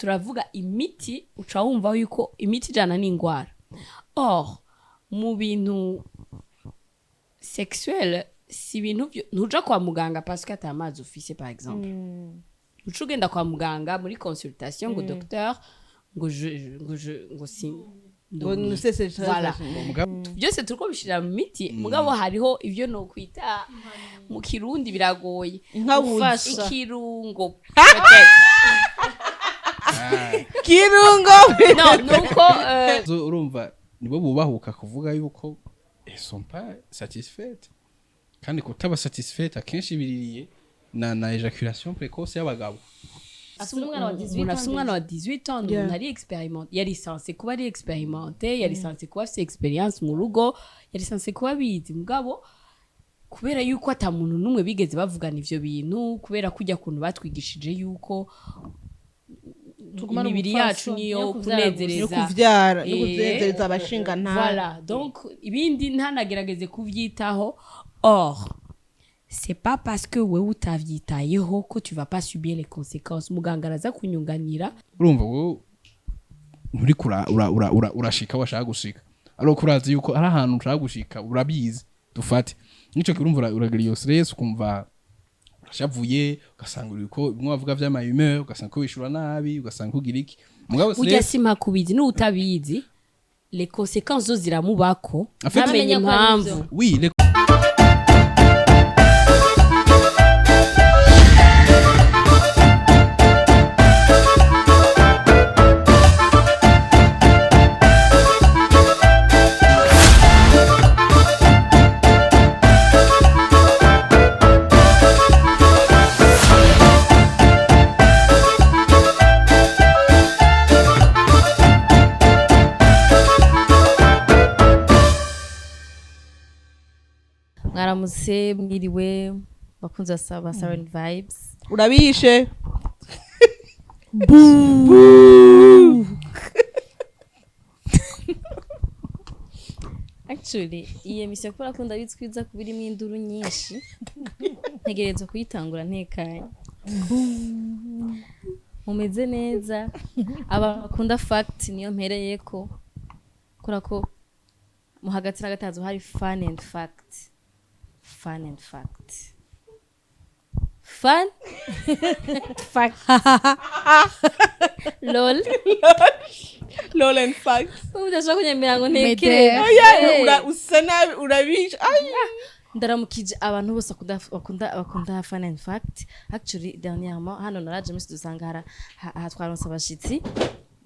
Turavuga imiti, uca wumva yuko imiti ijana n'ingwara. Or mu bintu sexuel, si ibintu ntuja kwa muganga parce que ata amazi ufise, par exemple. Uca ugenda kwa muganga muri consultation ngo docteur, ngo je ngo si Ngo nusese. Voilà. Byose turiko bishira mu miti, mugabo hariho ivyo nokwita mu Kirundi biragoye. Inkabuzi. Ikirungo peut-être. Kirungo. No, nuko Urumva nibo bubahuka kuvuga yuko elles sont pas satisfaites, kandi kutaba satisfaite akenshi biririye na éjaculation précoce y'abagabo. Afite umwana wa 18. Umuntu afite umwana wa 18 ans, umuntu ari expérimenté, yari censé kuba ari expérimenté, yari censé kuba afite expérience mu rugo, yari censé kuba abizi. Mugabo kubera yuko ata muntu n'umwe bigeze bavugana ivyo bintu, kubera kujya kuntu batwigishije yuko Tugumane imibiri umupfasoni. yacu niyo Yo kuvyara. No kunezereza kuvyara no kunezereza abashinga nta. Voilà, donc ibindi ntanagerageze kuvyitaho. Or c'est pas parce que wewe utavyitayeho ko tu vas pas subir les conséquences. Muganga araza kunyunganira. Urumva wowe nturiko urashika washaka gushika, ariko urazi yuko ari ahantu ushaka gushika, urabizi. Dufate nico gihe, urumva uragira iyo stress, ukumva urashavuye, ugasanga uriko bimwe bavuga vy'ama humeur, ugasanga ko wishura nabi, ugasanga ugira iki, mugabo Burya stress si mpakubizi, n'utabizi les conséquences zo ziramubako. En fait, ntamenye Ntamenya ko ari impamvu. ivyo. Oui, les Mwaramutse, mwiriwe, bakunzi ba Siren Vibes. Urabishe. Actually iyi émission, kubera ko ndabizi ko iza kuba irimo induru nyinshi, ntegerezwa kuyitangura ntekanye. Mumeze neza? Abantu bakunda fact niyo mpereyeko, kubera ko mu hagati na hagati hazoba hari fun and fact, fun and fact, fun fact, lol. Lol and fact. Udashobora kunyemera ngo ntekere. Medere. Oya, usa nabi, urabishe. Ay. Ndaramukije abantu bose bakunda fun and fact. Actually dernièrement hano naraje minsi dusanga aha twaronse abashitsi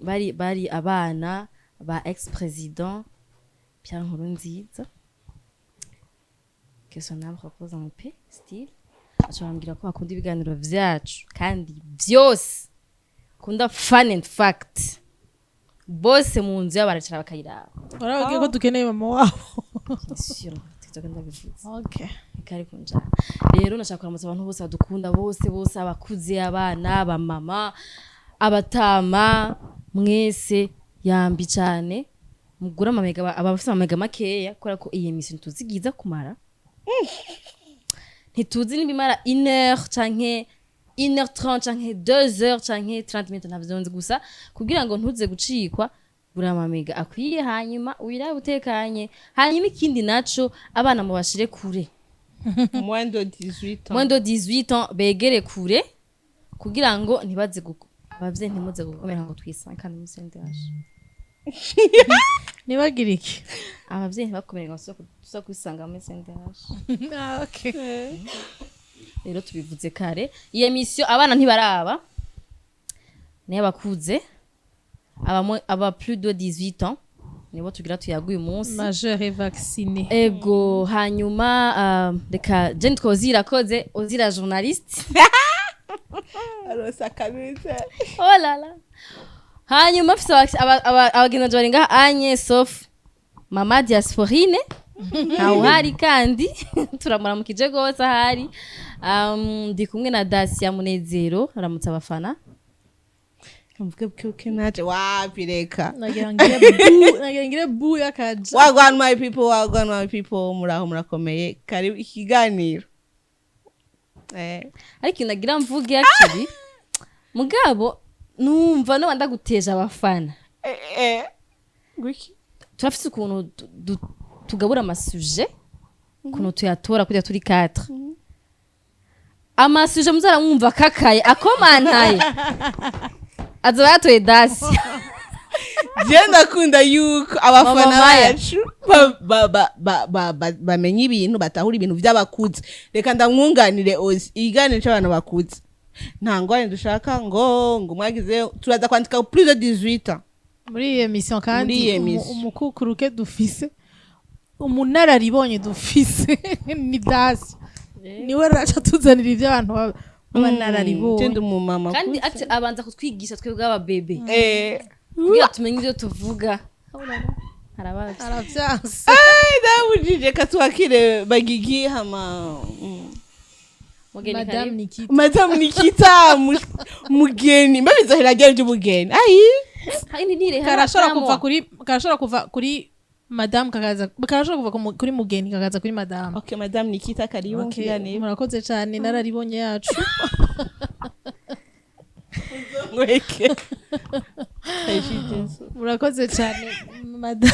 bari abana ba ex président Pierre Nkurunziza, que son âme repose en paix. Style aca bambwira ko bakunda ibiganiro vyacu kandi vyose, bakunda fun and fact, bose mu nzu yabo baracara bakayiraba. Warababwiye ko dukeneye mama wabo? Bien sûr, TikTok ndabivuze. Okay. Kari kunjana rero, nashaka kuramutsa abantu bose badukunda, bose bose, abakuze, abana, abamama, abatama, mwese yambi cyane. Mugura amamega, abafite amamega makeya, kubera ko iyi émission ntituzi igiza kumara, ntituzi niba imara une heure canke 1h30 canke 2 heures canke 30 minutes, ntavyo nzi. Gusa kugira ngo ntuze gucikwa, gura amamega akwiye, hanyuma uyirabe utekanye. Hanyuma ikindi naco, abana mubashire kure. Moins de 18 ans. Moins de 18 ans begere kure, kugira ngo ntibaze abavyeyi ntimuze gukomera ngo twisange kandi musendeje. Ntibagire iki? Abavyeyi ntibakomere ngo tuze kwisanga muri sendeje. Ah, okay. Rero tubivuze kare, iyi émission abana ntibaraba, niyo abakuze, aba plus de 18 ans nibo tugira tuyaguye umunsi. Majeur et vacciné. Ego. Hanyuma reka je nitwa Ozira Koze, Ozira journaliste. Arosa kabisa. Oh là là. Hanyuma mfise abagenzi bari ngaha anye, sauf mama Diasporine ntawuhari, kandi turamuramukije rwose ahari. Ndi kumwe na Dacia Munezero, aramutse abafana. Mvuge buke naje wapi, reka. Nagira ngire bu, nagira ngire bu y'akaja. Wagwan my people, wagwan my people, muraho, murakomeye? Karibu ikiganiro. Ariko nagira mvuge actually, mugabo Numva no ndaguteje abafana. Gwiki? Turafise ukuntu tugabura ama sujets, ukuntu tuyatora kugira turi 4 ama sujets. Muzaramwumva kakaye akomantaye, azoba yatoye dasi. Je ndakunda yuko abafana Mama Maya. bacu bamenya ibintu, batahura ibintu by'abakuze. Reka ndamwunganire ozi. Ikiganiro cy'abantu bakuze, nta ngorane dushaka ngo mwagize, turaza kwandika plus de 18 ans. Muri iyi émission kandi Muri iyi émission. Umukukuruke dufise, umunararibonye dufise ni dasi, niwe araca tuzanira ibyo abantu b'abanararibonye. Ndi umumama. Kandi ati abanza kutwigisha twebwe ababebe kugira tumenye ibyo tuvuga. Harabazi. Aravyanse. Ndabujije. Reka twakire Bagigi hama Mugeni, Madame karibu. Nikita. Madame Nikita, mugeni mbabizohera ryari ry'ubugeni ayi? Hari nire. Karashobora kuva kuri madame kakaza, karashobora kuva kuri mugeni kakaza kuri madame. Okay, Madame Nikita, karibu mu Okay, kiganiro. Murakoze cyane, nararibonye yacu. Mweke. Murakoze cyane, madame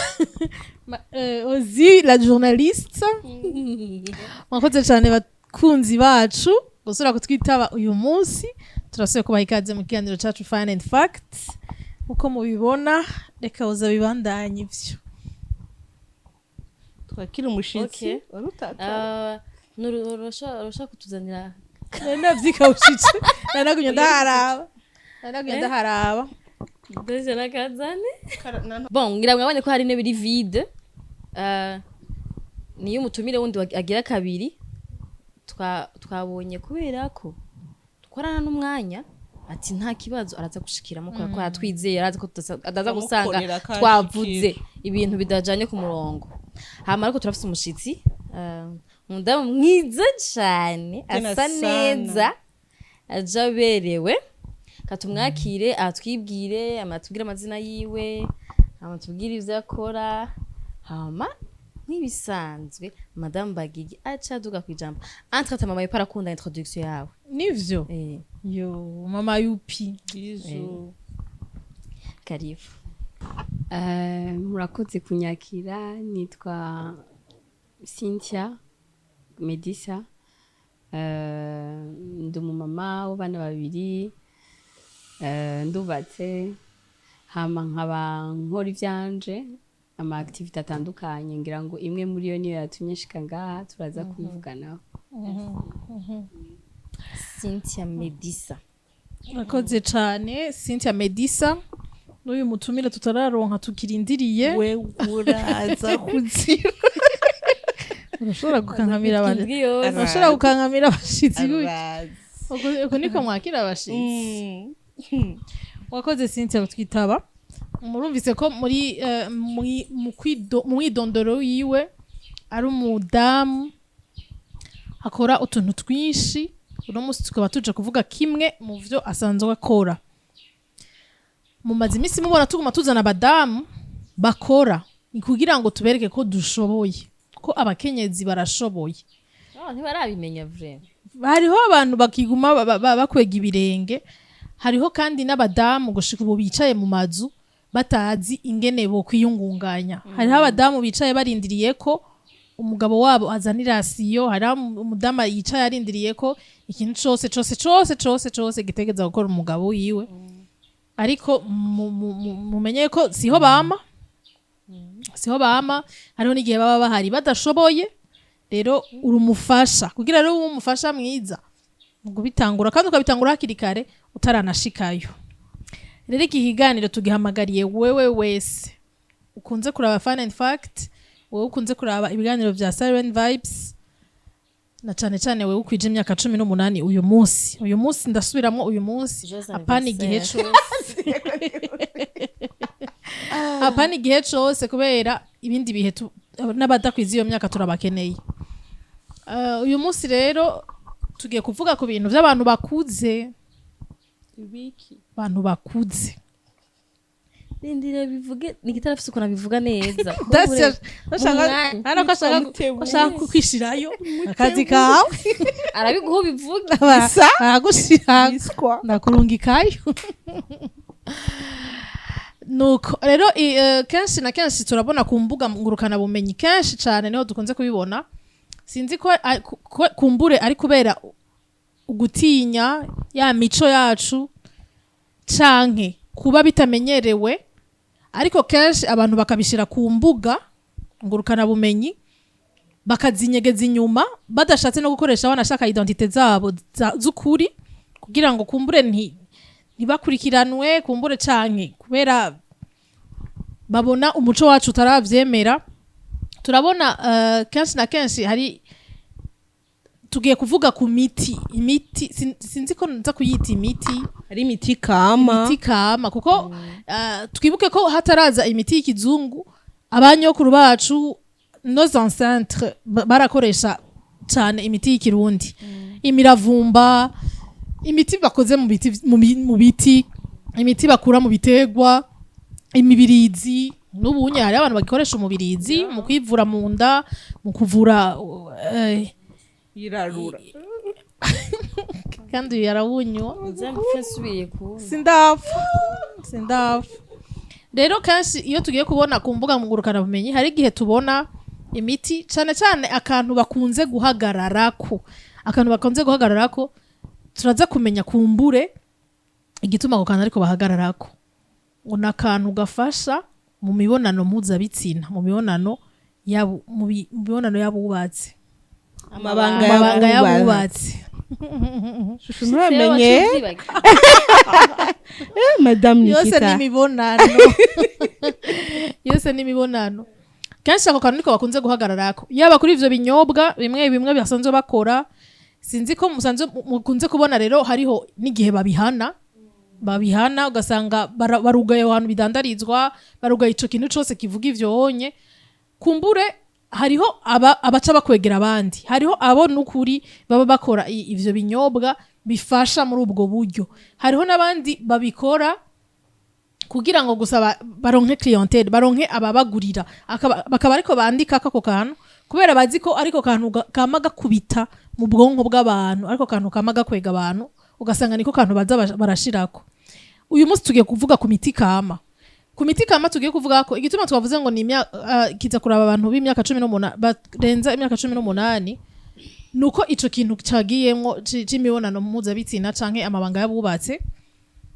Ozi la journaliste. Murakoze cyane bakunzi bacu gusura kutwitaba uyu munsi. Turasubiye kubaha ikaze mu kiganiro cyacu Fun and Fact. Uko mubibona, reka uza bibandanye ivyo. Twakira umushitsi. Okay. Wari utata. Ah, urashobora kutuzanira. Nari navyikawushije, nari nagumye ndaharaba, nari nagumye ndaharaba. Ndetse nakazane. Bon, ngira mwabonye ko hari intebe iri vide. Niyo umutumire wundi agira kabiri twabonye kubera ko dukorana n'umwanya, ati nta kibazo, araza gushikiramo kubera ko aratwizeye, arazi ko ataza gusanga Turamukorera akashikira. twavuze ibintu bidajanye ku murongo. Hama ariko turafise umushitsi, umudamu mwiza cane, Tena asa sana. neza, aje aberewe. Katumwakire atwibwire, amatubwire amazina yiwe, amatubwire ivyo akora. Hama nk'ibisanzwe Madame Bagigi aca aduga kwijambo. Entre mama yupo arakunda introduction yawe. Nivyo. Yo mama yupi. Bisous. Karibu. Murakoze kunyakira. Nitwa Cynthia Medisa. Ndi umumama w'abana babiri. Ndubatse, hama nkaba nkora ivyanje, ama activités atandukanye. Ngira ngo imwe muri yo niyo yatumye nshika ngaha, turaza kubivuganaho. Cynthia Medisa. Murakoze cane Cynthia Medisa, n'uyu mutumire tutararonka tukirindiriye. We uraza kuzira. Urashobora gukankamira abantu. Indwi yose. Urashobora gukankamira abashitsi gutya. Araza. Uko niko mwakira abashitsi. Wakoze Cynthia kutwitaba. Murumvise ko muri mu mwidondoro wiwe ari umudamu akora utuntu twinshi. Uno munsi tukaba tuje kuvuga kimwe mu vyo asanzwe akora. Mumaze iminsi mubona tuguma tuzana abadamu bakora, ni kugira ngo tubereke ko dushoboye, ko abakenyezi barashoboye. Oh, ntibarabimenya vraiment. Hariho abantu bakiguma bakwega ibirenge. Hariho kandi n'abadamu gushika ubu bicaye mu mazu batazi ingene bo kwiyungunganya. Hariho abadamu bicaye barindiriye ko umugabo wabo azana i ration. Hariho umudamu yicaye arindiriye ko ikintu cose cose cose cose cose gitegeza gukora umugabo wiwe. Ariko mumenye ko siho bama, siho bama. Hariho n'igihe baba bahari badashoboye. Rero uri umufasha, kugira rero ube umufasha mwiza kubitangura kandi ukabitangura hakiri kare utaranashikayo. Rero iki kiganiro tugihamagariye wewe wese ukunze kuraba Fun and Fact, wowe ukunze kuraba ibiganiro vya Siren Vibes, na cane cane wewe ukwije imyaka 18 uyu munsi. Uyu munsi, ndasubiramwo, uyu munsi. Joyeux Apana igihe anniversaire. cose, apana igihe cose, kubera ibindi bihe n'abadakwiza iyo myaka turabakeneye. Uyu munsi rero tugiye kuvuga ku bintu by'abantu bakuze. Ibiki? Abantu bakuze. Rindira bivuge Nikita arafise ukuntu abivuga neza. Ashaka hano ko ashaka ko ashaka kukwishirayo akazi kawe. Arabiguha ubivuge. Isa? Aragushira. Iswa. Ndakurungikayo. Nuko rero kenshi na kenshi turabona ku mbuga ngurukanabumenyi, kenshi cyane niho dukunze kubibona. Sinzi ko kumbure ari kubera ugutinya ya mico yacu canke kuba bitamenyerewe, ariko kenshi abantu bakabishira ku mbuga ngurukanabumenyi, bakazinyegeza inyuma, badashatse no gukoresha banashaka identité zabo z'ukuri, kugira ngo kumbure ntibakurikiranwe, kumbure canke kubera babona umuco wacu utaravyemera. Turabona kenshi na kenshi hari, tugiye kuvuga ku miti, imiti sinzi ko nza kuyita imiti. Hari imiti kama. Imiti kama, kuko twibuke ko hataraza imiti y'ikizungu, abanyokuru bacu, nos ancêtres, barakoresha cyane imiti y'ikirundi, imiravumba, imiti bakoze mu biti, mu biti, imiti bakura mu bitegwa, imibirizi. N'ubunye hari abantu bagikoresha umubirizi mu kwivura mu nda, mu kuvura irarura. Kandi uyu yarawunywa. Nze mpfe nsubiye kuwunywa. Sindapfa, sindapfa. Rero kenshi iyo tugiye kubona ku mbuga ngurukanabumenyi, hari igihe tubona imiti, cyane cyane akantu bakunze guhagararako, akantu bakunze guhagararako, turaza kumenya kumbure igituma ako kantu ariko bahagararako, ngo ni akantu gafasha mu mibonano mpuzabitsina, mu mibonano yabo, mu mibonano y'abubatsi. Amabanga. Amabanga y'abubatsi. y'abubatsi. Shushu, nturamenye? Madame Yose Nikita. N'imibonano yose, n'imibonano. Kenshi ako kantu niko bakunze guhagararako, yaba kuri ivyo binyobwa bimwe bimwe basanzwe bakora. Sinzi ko musanzwe mukunze kubona. Rero hariho n'igihe babihana, ugasanga barugaye aho hantu bidandarizwa, barugaye ico kintu cose kivuga ivyo honye. Kumbure hariho abaca bakwegera abandi, hariho abo nukuri baba bakora ivyo binyobwa bifasha muri ubwo buryo, hariho n'abandi babikora kugira ngo gusa baronke clientèle, baronke ababagurira, bakaba ariko bandika kako kantu kubera bazi ko ariko kantu kama gakubita mu bwonko bw'abantu, ariko kantu kama gakwega abantu, ugasanga niko kantu baza barashirako. Uyu munsi tugiye kuvuga ku miti kama. Ku miti kama tugiye kuvuga ko igituma twavuze ngo ni kiza kuraba abantu b'imyaka 18, barenza imyaka 18, nuko ico kintu cagiyemwo c'imibonano mpuzabitsina canke amabanga y'abubatse.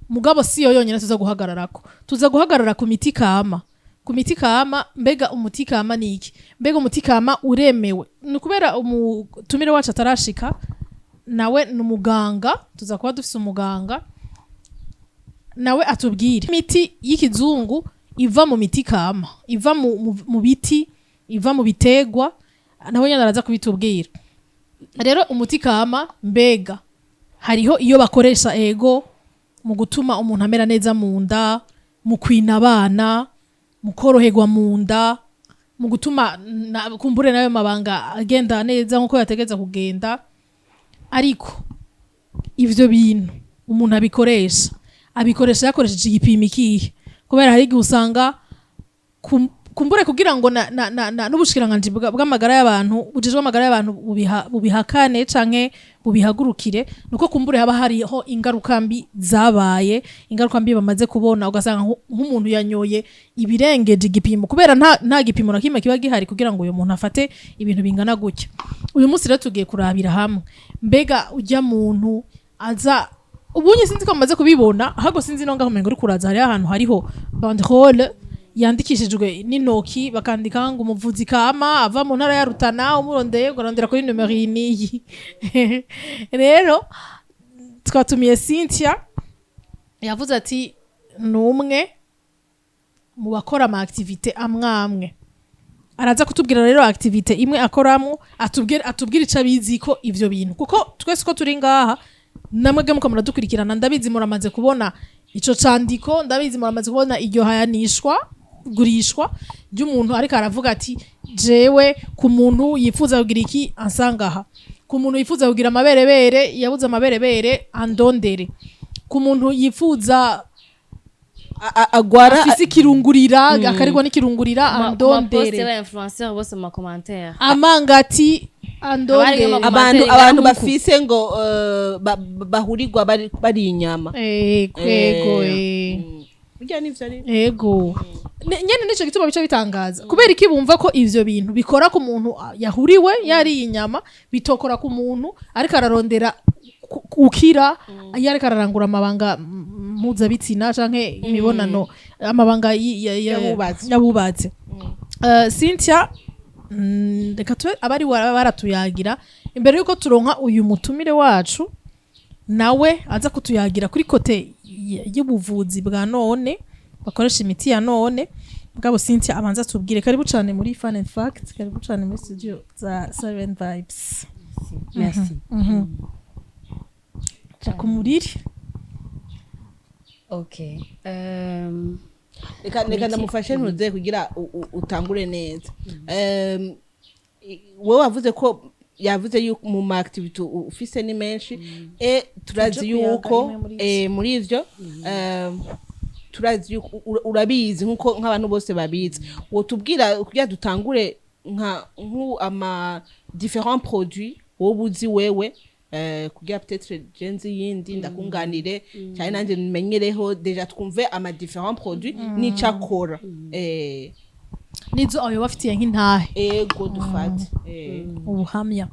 Mugabo si yo yonyene tuza guhagararako, tuza guhagarara ku miti kama. Ku miti kama, mbega umuti kama ni iki? Mbega umuti kama uremewe? Ni kubera umutumire wacu atarashika, nawe ni umuganga, tuza kuba dufise umuganga, nawe atubwire imiti y'ikizungu iva mu miti kama, iva mu biti, iva mu bitegwa, nawe nyene araza kubitubwira. Rero umuti kama, mbega hariho iyo bakoresha ego mu gutuma umuntu amera neza mu nda, mu kwina abana, mu koroherwa mu nda, mu gutuma kumbure nayo mabanga agenda neza nkuko yategeza kugenda. Ariko ivyo bintu umuntu abikoresha yakoresheje igipimo ikihe? Kubera hari igihe usanga kumbure kugira ngo na n'ubushikiranganji bw'amagara y'abantu, bujejwe amagara y'abantu, bubihakane canke bubihagurukire, nuko kumbure haba hariho ingaruka mbi zabaye, ingaruka mbi bamaze kubona, ugasanga nk'umuntu yanyoye ibirengeje igipimo, kubera nta gipimo na kimwe kiba gihari kugira ngo uyu muntu afate ibintu bingana gutya. Uyu munsi rero tugiye kurabira hamwe, mbega ujya muntu aza ubunye, sinzi ko mumaze kubibona, ahubwo sinzi no ngaho umengo uri kuraza, hariho ahantu hariho banderole yandikishijwe n'intoki, bakandika ngo umuvuzi kama ava mu ntara ya Rutana, umurondeye urondera kuri numero iyi n'iyi. Rero twatumiye Cynthia, yavuze ati ni umwe mu bakora ama activité amwe amwe. Araza kutubwira rero activité imwe akoramo, atubwire ico abizi ko ivyo bintu, kuko twese ko turi ngaha, namwebwe muko muradukurikirana, ndabizi muramaze kubona ico candiko, ndabizi muramaze kubona iryo hayanishwa gurishwa ry'umuntu ariko aravuga ati jewe ku muntu yifuza kugira iki ansangaha, ku muntu yifuza kugira amaberebere, yabuze amaberebere, andondere, ku muntu yifuza Agwara afise ikirungurira, akarigwa n'ikirungurira, Ku ma poste andondere, y'aba influenceur bose, mu ma commentaire amangati, andondere. Abari abantu Commentaire abantu ngaruku. bafise ngo bahurirwa bari inyama. Kwego. Burya nivyo ari. Ego. Nyene nico gituma bica bitangaza, kubera iki bumva ko ivyo bintu bikora ku muntu yahuriwe yariye inyama, bitokora ku muntu ariko ararondera ukira, iyo ariko ararangura amabanga mpuzabitsina canke imibonano, amabanga Y'abubatsi. Y'abubatsi. Cynthia, reka tube abari baratuyagira imbere yuko turonka uyu mutumire wacu, nawe aza kutuyagira kuri côté y'ubuvuzi bwa none, bakoresha imiti ya none. Mugabo Cynthia abanza tubwire. Karibu cane muri Fun and Fact, karibu cane muri studio za Seven Vibes. Merci. Ja ku muriri. Okay. Reka ndamufashe ntuze kugira utangure neza. Wowe wavuze ko yavuze yuko mu ma activity ufise ni menshi, turazi Tuje kuyaga yuko imwe muri izo. Muri ivyo turazi yuko urabizi nkuko nk'abantu bose babizi. Wotubwira kugira dutangure nka nku ama différents produits wowe uzi wewe, kugira peut-être je nzi yindi ndakunganire cyane, nanjye menyereho déjà, twumve ama différents produits n'ico akora. Nizo ayo bafitiye nk'intahe. Ego, dufate. Ubuhamya.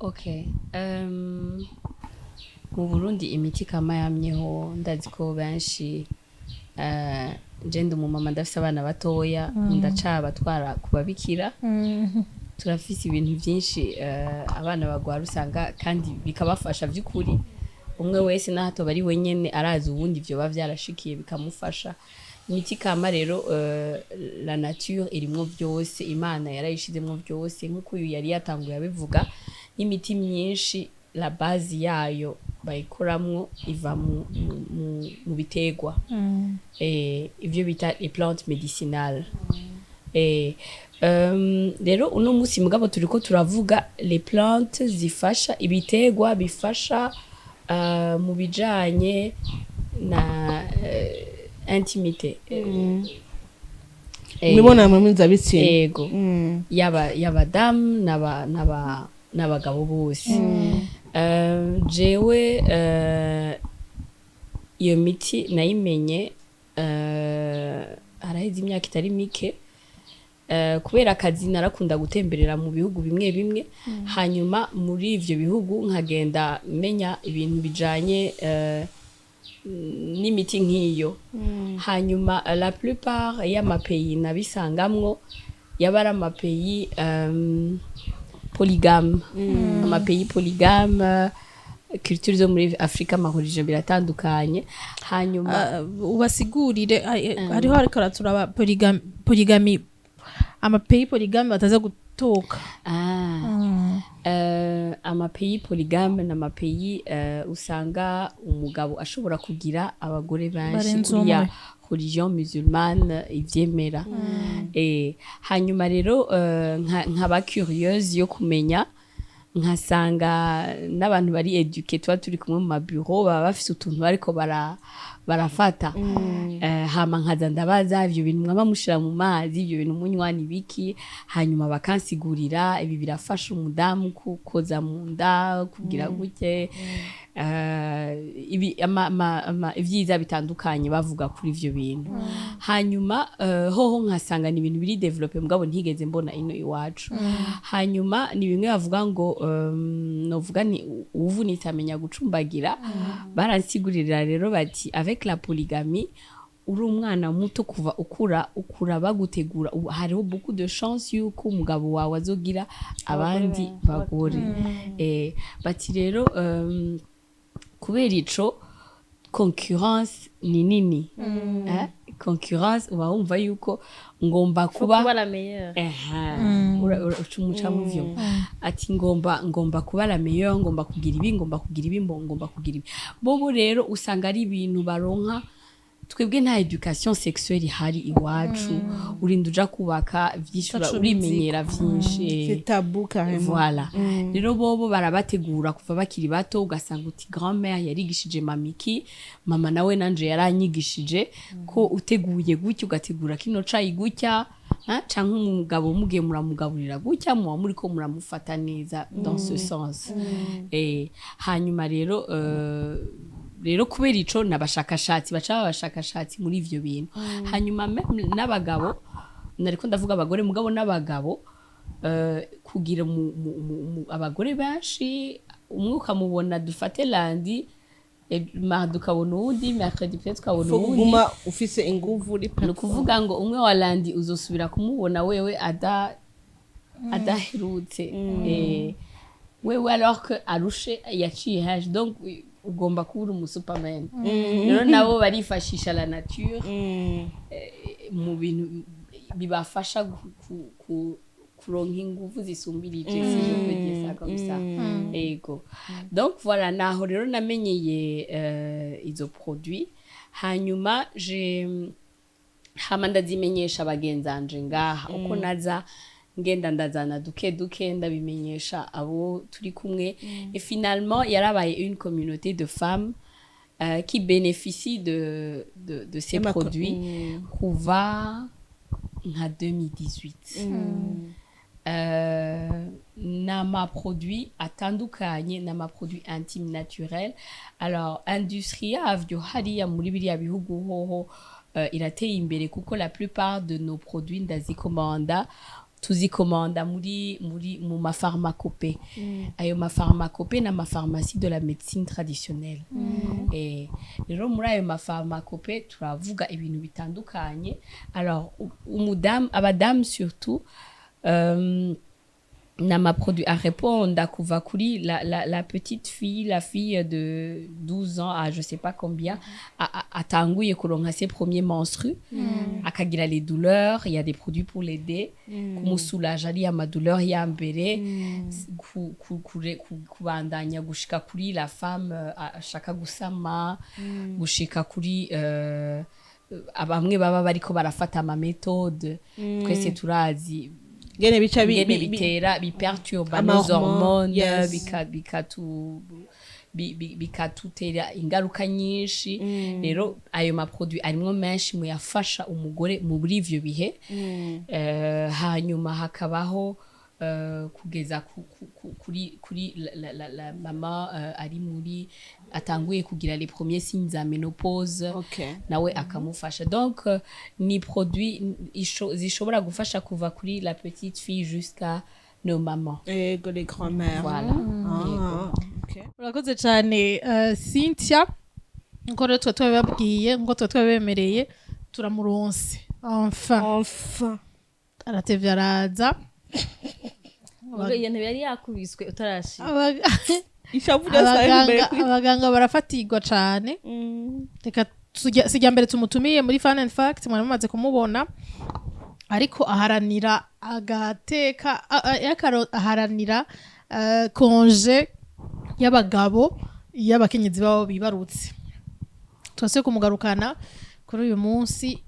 Okay. Mu Burundi imiti kama yamyeho. Ndazi ko benshi, je ndi umumama, ndafise abana batoya, ndacabatwara ku babikira. Turafise ibintu byinshi, abana bagwara usanga kandi bikabafasha by'ukuri. Umwe wese n'aho atoba ari wenyene arazi uwundi vyoba vyarashikiye bikamufasha. Imiti kama rero, la nature irimwo byose, Imana yarayishizemwo byose, nk'uko uyu yari yatanguye abivuga. N'imiti myinshi, la base yayo bayikoramwo iva mu biterwa, ivyo bita les plantes médicinales. Rero uno musi mugabo turiko turavuga les plantes zifasha, ibiterwa bifasha mu bijanye na intimité, imibonano mpuzabitsina. Ego, yaba y'abadamu n'abagabo bose. Jewe iyo miti nayimenye haraheze imyaka itari mike. Kubera akazi narakunda gutemberera mu bihugu bimwe bimwe, hanyuma muri ivyo bihugu nkagenda menya ibintu bijanye n'imiti nk'iyo. Hanyuma la plupart y'ama pays nabisangamwo yaba ari ama pays polygame, ama pays polygame. Culture zo muri Afrika, ama religion biratandukanye. Hanyuma Ubasigurire, hariho ariko araturaba polygamie, ama pays polygame bataza gutoka. Ah. Ama pays polygame ni ama pays usanga umugabo ashobora kugira abagore benshi barenze kuriya umwe. Religion musulmane ivyemera. Hanyuma rero nkaba curieuse yo kumenya, nkasanga n'abantu bari éduqués tuba turi kumwe mu maburo baba bafise utuntu bariko barafata. Hama nkaza ndabaza: "Ivyo bintu mwaba mushira mu mazi, ivyo bintu munywa ni biki?" Hanyuma bakansigurira: ibi birafasha umudamu koza mu nda, kugira gute, ibi ivyiza bitandukanye bavuga kuri ivyo bintu. Hanyuma hoho nkasanga ni ibintu biri développé, mugabo ntigeze mbona ino iwacu. Hanyuma ni bimwe bavuga ngo novuga ni uwuvunitse amenya gucumbagira. Baransigurira rero bati: "Avec la polygamie, uri umwana muto, kuva ukura ukura bagutegura, ubu hariho beaucoup de chance yuko umugabo wawe azogira abandi bagore." Bati rero kubera ico concurrence ni nini, concurrence uba wumva yuko ngomba kuba kuba la meilleure. Eha, uca umuca muvyo ati ngomba kuba la meilleure, ngomba kugira ibi, ngomba kugira ibi, ngomba kugira ibi. Bobo rero usanga ari ibintu baronka. Twebwe nta éducation sexuelle ihari iwacu. Urinda uja kubaka vyinshi Utaco. urimenyera vyinshi. C'est tabou carrément. Voilà. Rero bobo barabategura kuva bakiri bato, ugasanga uti grand-mère yarigishije mamiki, mama nawe nanje yaranyigishije ko uteguye gutya, ugategura kino cayi gutya, ha? Canke umugabo mugiye muramugaburira gutya, muba muriko muramufata neza dans ce sens. Hanyuma rero Rero kubera ico n'abashakashatsi baca baba abashakashatsi muri ivyo bintu. Hanyuma même n'abagabo, nariko ndavuga abagore, mugabo n'abagabo, kugira abagore benshi, umwe ukamubona, dufate lundi, mardi ukabona uwundi, mercredi peut-être ukabona Faut uwundi. Kuguma ufise inguvu uri Ni ukuvuga ngo umwe wa lundi uzosubira kumubona wewe adaherutse, wewe alors que arushe, yaciye haje. Donc ugomba kuba uri umusuperman. Rero nabo barifashisha la nature mu bintu bibafasha kuronka inguvu zisumbirije, si je peux dire ça comme ça. Ego, donc voilà, naho rero namenyeye izo produit. Hanyuma je hama ndazimenyesha bagenzanje ngaha, uko naza ngenda ndazana duke duke, ndabimenyesha abo turi kumwe, et finalement yarabaye une communauté de femmes qui bénéficient de ces produits kuva nka 2018. N'amaproduit atandukanye, n'amaproduit intime naturel. Alors industrie yavyo hariya muri biriya bihugu hoho irateye imbere, kuko la plupart de nos produits ndazikomanda, tuzikomanda muri mu mapharmacopée. Ayo mapharmacopée ni amapharmacie de la médecine traditionnelle. Rero muri ayo mapharmacopée turavuga ibintu bitandukanye. Alors umudamu, abadamu surtout, n'amaproduit areponda kuva kuri la petite fille, la fille de 12 ans à je sais pas combien, atanguye kuronka ses premiers menstrues, akagira les douleurs, il y a des produits pour l'aider, kumusoulager ariya madouleur ya mbere, kubandanya gushika kuri la femme ashaka gusama, gushika kuri bamwe baba bariko barafata ama méthode. Twese turazi ngene bica ingene bitera, biperturba Ama nos hormones, hormones, bikatutera ingaruka nyinshi. Rero ayo maproduit arimwo menshi muyafasha umugore muri ivyo bihe. Hanyuma hakabaho kugeza kuri la mama ari muri atanguye kugira les premiers signes za ménopause, nawe akamufasha. Donc ni produit zishobora gufasha kuva kuri la petite fille jusqu'à nos mamans. Ego, les grand-mères. Voilà. Ah, okay. Urakoze cyane, Cynthia. Nkuko rero tuba twabibabwiye, nkuko tuba twabibemereye, turamuronse enfin. Enfin. Aratevye araza. Ubwo iyo ntebe yari yakubiswe utarashira. Ishavu ryose imbere. Abaganga barafatirwa cane. Reka sijya mbere tumutumiye muri Fun and Fact, mwari mumaze kumubona, ariko aharanira agateka, aharanira congé y'abagabo y'abakenyezi babo bibarutse. Twase kumugarukana kuri uyu munsi,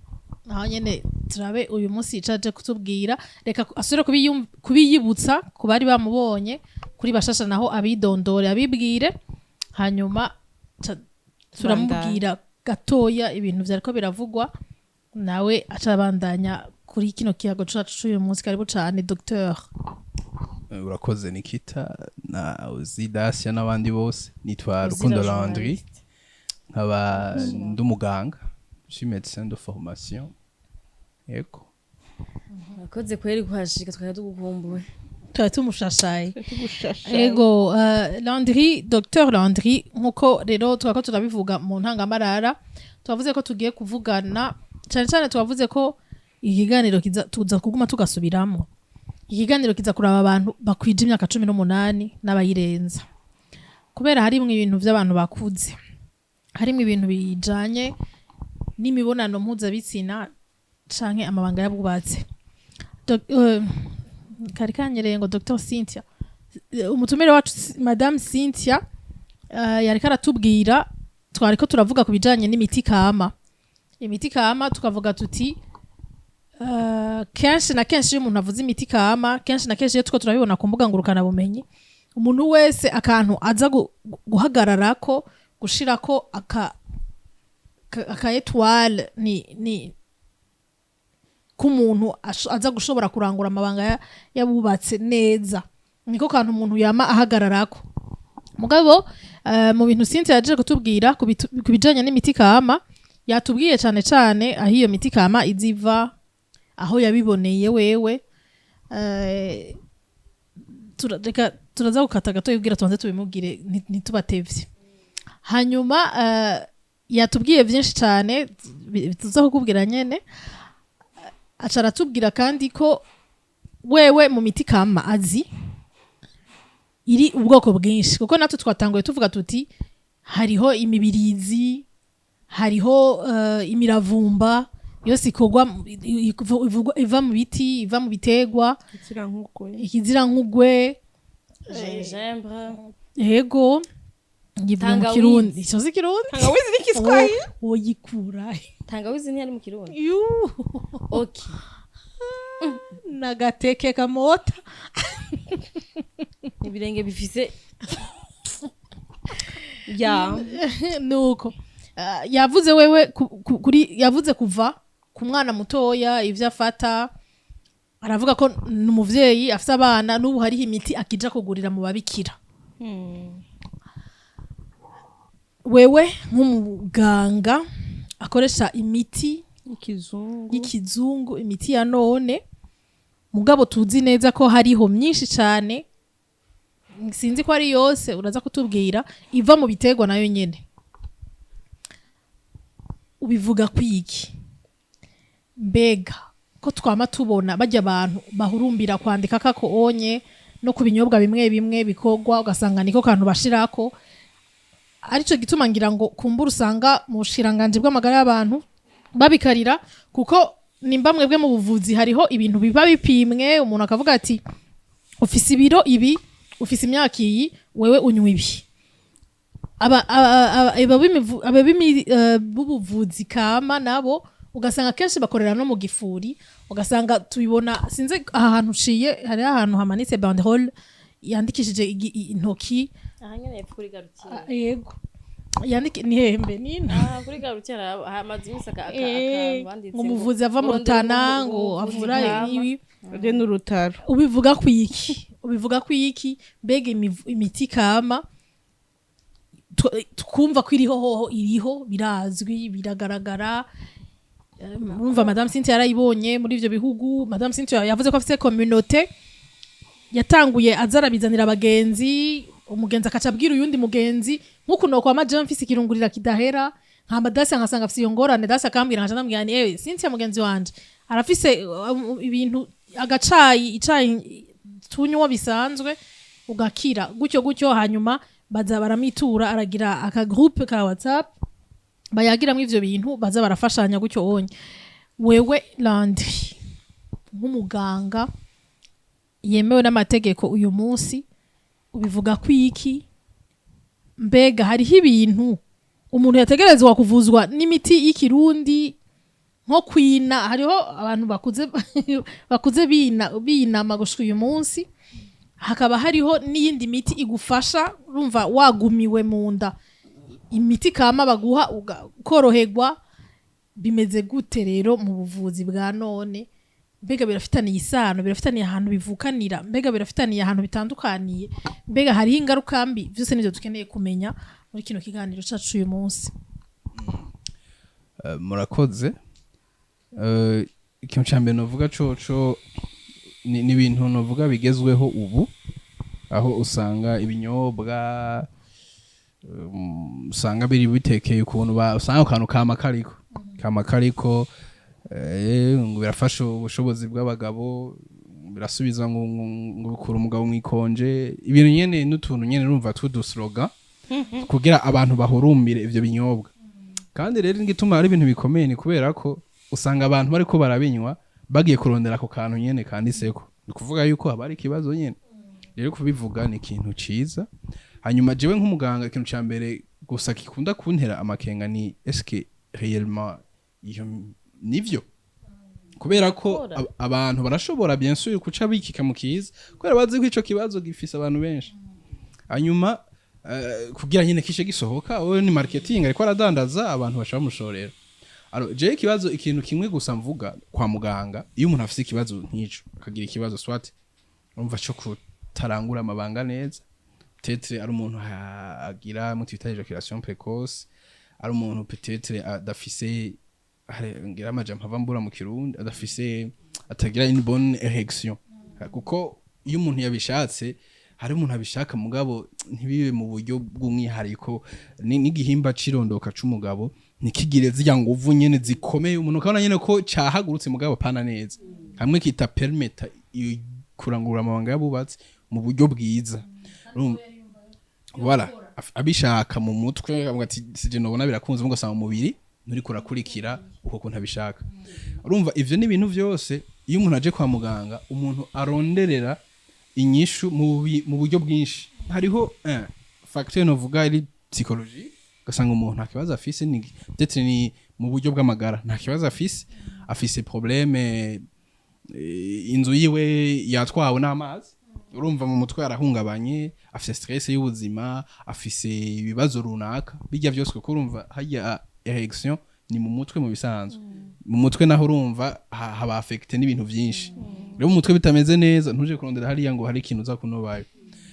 naho nyene turabe uyu munsi icaje kutubwira. Reka asubire kubiyibutsa ku bari bamubonye kuri bashasha, naho abidondore, abibwire, hanyuma turamubwira gatoya ibintu vyariko biravugwa, nawe aca abandanya kuri kino kiyago cacu c'uyu munsi. Karibu cane, docteur. Urakoze Nikita na Ozidasia n'abandi bose. Nitwa Rukundo Landry, nkaba ndi umuganga, je suis médecin de formation, yego. Urakoze kweri kuhashika, twari tugukumbuye. Tuba tumushashaye. Ego, Landry, Dr Landry, nkuko rero twako turabivuga mu ntangamarara, twavuze ko tugiye kuvugana cyane cyane, twavuze ko ikiganiro kiza tuza kuguma tugasubiramo, ikiganiro kiza kuraba abantu bakwije imyaka 18 n'abayirenza, kubera harimwo ibintu by'abantu bakuze, harimwo ibintu bijanye n'imibonano mpuzabitsina canke amabanga y'abubatse. Kari kanyereye ngo Dr Cynthia, umutumire wacu Madame Cynthia, yariko aratubwira, twariko turavuga ku bijanye n'imiti kama. Imiti kama, tukavuga tuti kenshi na kenshi iyo umuntu avuze imiti kama, kenshi na kenshi iyo turiko turabibona ku mbuga ngurukanabumenyi, umuntu wese akantu aza guhagararako, gushirako aka étoile, ni k'umuntu aza gushobora kurangura amabanga y'abubatse neza, niko kantu umuntu yama ahagararako. Mugabo mu bintu Cynthia yaje kutubwira ku bijanye n'imiti kama, yatubwiye cane cane aho iyo miti kama iziva, aho yabiboneye wewe. Reka turaza gukata gato yubwira, tubanze tubimubwire, ntitubatevye. Hanyuma yatubwiye byinshi cyane tuza kukubwira nyene. Aca aratubwira kandi ko wewe mu miti kama azi iri ubwoko bwinshi, kuko natwe twatanguye tuvuga tuti hariho imibirizi, hariho imiravumba, yose ikorwa iva mu biti, iva mu biterwa. Ikirankugwe. Ikizirankugwe. Gingembre. Yego, ngivuga mu Tangawizi. Kirundi, ico si Kirundi. Tangawizi n'Igiswahili. Woyikura he? Tangawizi ntiyari mu Kirundi? Yuh. Okay. N'agateke kamota. Ibirenge bifise. Ya. Nuko yavuze wewe kuri, yavuze kuva ku mwana mutoya ivyo afata, aravuga ko ni umuvyeyi afise abana, n'ubu hariho imiti akija kugurira mu babikira. Wewe nk'umuganga akoresha imiti Ikizungu. y'ikizungu, imiti ya none, mugabo tuzi neza ko hariho myinshi cyane, sinzi ko ari yose, uraza kutubwira, iva mu biterwa nayo nyene, ubivuga kwiki? Mbega ko twama tubona bajya abantu bahurumbira kwandika kako onye no ku binyobwa bimwe bimwe bikorwa, ugasanga niko kantu bashirako, arico gituma ngira ngo kumbura usanga mu bushikiranganji bw'amagara y'abantu babikarira, kuko nimba mwebwe mu buvuzi hariho ibintu biba bipimwe, umuntu akavuga ati ufise ibiro ibi, ufise imyaka iyi, wewe unywa ibi. Aba b'ubuvuzi kama nabo ugasanga kenshi bakorera no mu gifuri, ugasanga tubibona, sinzi aha hantu uciye, hariho ahantu hamanitse banderole yandikishije intoki. Aha nyene hepfo kuri garutiye. Ah, yego, yandike ni hembe nino. Aha kuri garutiye hamaze iminsi akantu banditse ngo umuvuzi ava mu urondera Rutana ngo umuvuzi avura kama. ibi. Uje n'urutaro. Ubivuga kwiki? Ubivuga kwiki? Mbega imiti kama twumva ko iriho, hoho iriho, birazwi, biragaragara. Murumva Madame Cynthia yarayibonye muri ivyo bihugu. Madame Cynthia yavuze ko afise communauté yatanguye aza arabizanira abagenzi, umugenzi akaca abwira uyundi mugenzi, nk'uku nokwama jewe mfise ikirungurira kidahera, nkama dasi nkasanga afise iyo ngorane, dasi akambwira, nkaca ndamubwira nti ewe Cynthia mugenzi wanje arafise ibintu, agacayi, icayi tunywa bisanzwe, ugakira gutyo gutyo. Hanyuma baza baramitura, aragira aka groupe ka WhatsApp bayagiramwo ivyo bintu, baza barafashanya gutyo. Onye wewe Landry, nk'umuganga yemewe n'amategeko uyu munsi, ubivuga kwiki? Mbega hariho ibintu umuntu yategerezwa kuvuzwa n'imiti y'ikirundi, nko kwina? Hariho abantu bakuze bina binama gushika uyu munsi, hakaba hariho n'iyindi miti igufasha, urumva wagumiwe mu nda, imiti kama baguha ukoroherwa. Bimeze gute rero mu buvuzi bwa none? Mbega birafitaniye isano? Birafitaniye ahantu bivukanira? Mbega birafitaniye ahantu bitandukaniye? Mbega hariho ingaruka mbi? Byose nivyo dukeneye kumenya muri kino kiganiro cacu uyu munsi. Murakoze. Ikintu ca mbere novuga coco ni ibintu novuga bigezweho ubu, aho usanga ibinyobwa usanga biri bitekeye ukuntu usanga ako kantu kama kariko ngo birafasha ubushobozi bw'abagabo, birasubiza ngo bikura umugabo mwikonje, ibintu nyene n'utuntu nyene urumva tw'udu slogan kugira abantu bahurumbire ivyo binyobwa. Kandi rero igituma ari ibintu bikomeye ni kubera ko usanga abantu bariko barabinywa bagiye kurondera ako kantu nyene kanditseko, ni kuvuga yuko haba hari ikibazo nyene. Rero kubivuga ni ikintu ciza. Hanyuma jewe nk'umuganga, ikintu ca mbere gusa gikunda kuntera amakenga ni est-ce que réellement iyo nivyo, kubera ko Gukora. abantu barashobora bien sûr kuca bikika mu kiza kubera bazi ko ico kibazo gifise abantu benshi. Hanyuma kugira nyine kishe gisohoka, wowe ni marketing, ariko aradandaza, abantu bashaka bamushorera. Alors jewe ikibazo, ikintu kimwe gusa mvuga kwa muganga, iyo umuntu afise ikibazo nk'ico, akagira ikibazo soit urumva co kutarangura amabanga neza. Peut-être ari umuntu agira mu twita éjaculation précoce, ari umuntu peut-être adafise, ngira amajambo ava mbura mu Kirundi, adafise, atagira une bonne érection, kuko iyo umuntu yabishatse, hari umuntu abishaka mugabo ntibibe mu buryo bw'umwihariko, n'igihimba cirondoka c'umugabo ntikigire zirya nguvu nyene zikomeye, umuntu ukabona nyene ko cahagurutse mugabo pana neza, hamwe kita permettre iyo kurangura amabanga y'abubatsi mu buryo bwiza. Voilà, abishaka mu mutwe avuga ati sije nobona birakunze, ugasanga mu mubiri nturi kurakurikira uko kuntu abishaka. Urumva ivyo ni ibintu vyose iyo umuntu aje kwa muganga, umuntu aronderera inyishu mu buryo bwinshi. Hariho facteur novuga iri psychologie, ugasanga umuntu nta kibazo afise, ni peut-être ni mu buryo bw'amagara nta kibazo afise, afise problème, inzu yiwe yatwawe n'amazi, urumva mu mutwe arahungabanye, afise stress y'ubuzima, afise ibibazo runaka bijya byose, kuko urumva hajya érection ni mu mutwe mu bisanzwe, mu mutwe naho urumva haba affecté n'ibintu byinshi. Rero mu mutwe bitameze neza, ntuje kurondera hariya ngo hari ikintu uza kunobayo.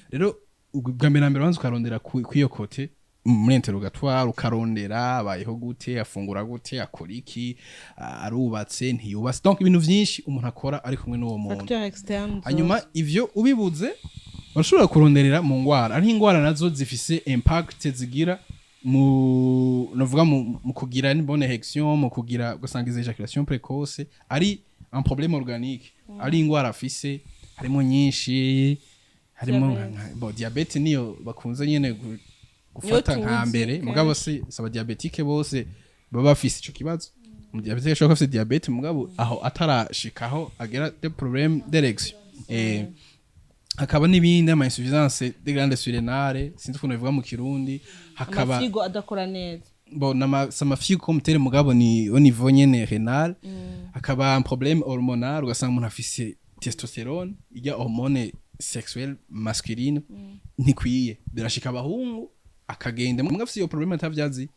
Rero ubwa mbere na mbere banza ukarondera kw'iyo côté muri interrogatoire, ukarondera abayeho gute, afungura gute, akora iki, arubatse, ntiyubatse, donc ibintu vyinshi umuntu akora ari kumwe n'uwo muntu. Facteur externe. Hanyuma ivyo ubibuze, barashobora kuronderera mu ngwara. Ariho ingwara nazo zifise impact zigira mu novuga mu kugira une bonne érection, mu kugira ugasanga izo éjaculation précoce ari un problème organique, ari ingwara afise. Harimo nyinshi, harimo bon, diabète niyo bakunze nyene gufata Niyo nka tuzi mbere. kenshi. Mugabo si aba diabétique bose baba bafise ico kibazo. Umu diabétique ashobora kuba afise diabète, mugabo aho atarashikaho agera des problèmes d'érection. Hakaba n'ibindi, ama insuffisance des glandes surrénales, sinzi ukuntu bivuga mu Kirundi, hakaba Amafyigo adakora neza. Bon, nama samafyigo comme tel, mugabo ni au niveau nyene rénal. Hakaba un problème hormonal, ugasanga umuntu afise testostérone, ijya hormone sexuelle masculine ntikwiye, birashika abahungu akagenda mugabo afise iyo problème atavyazi.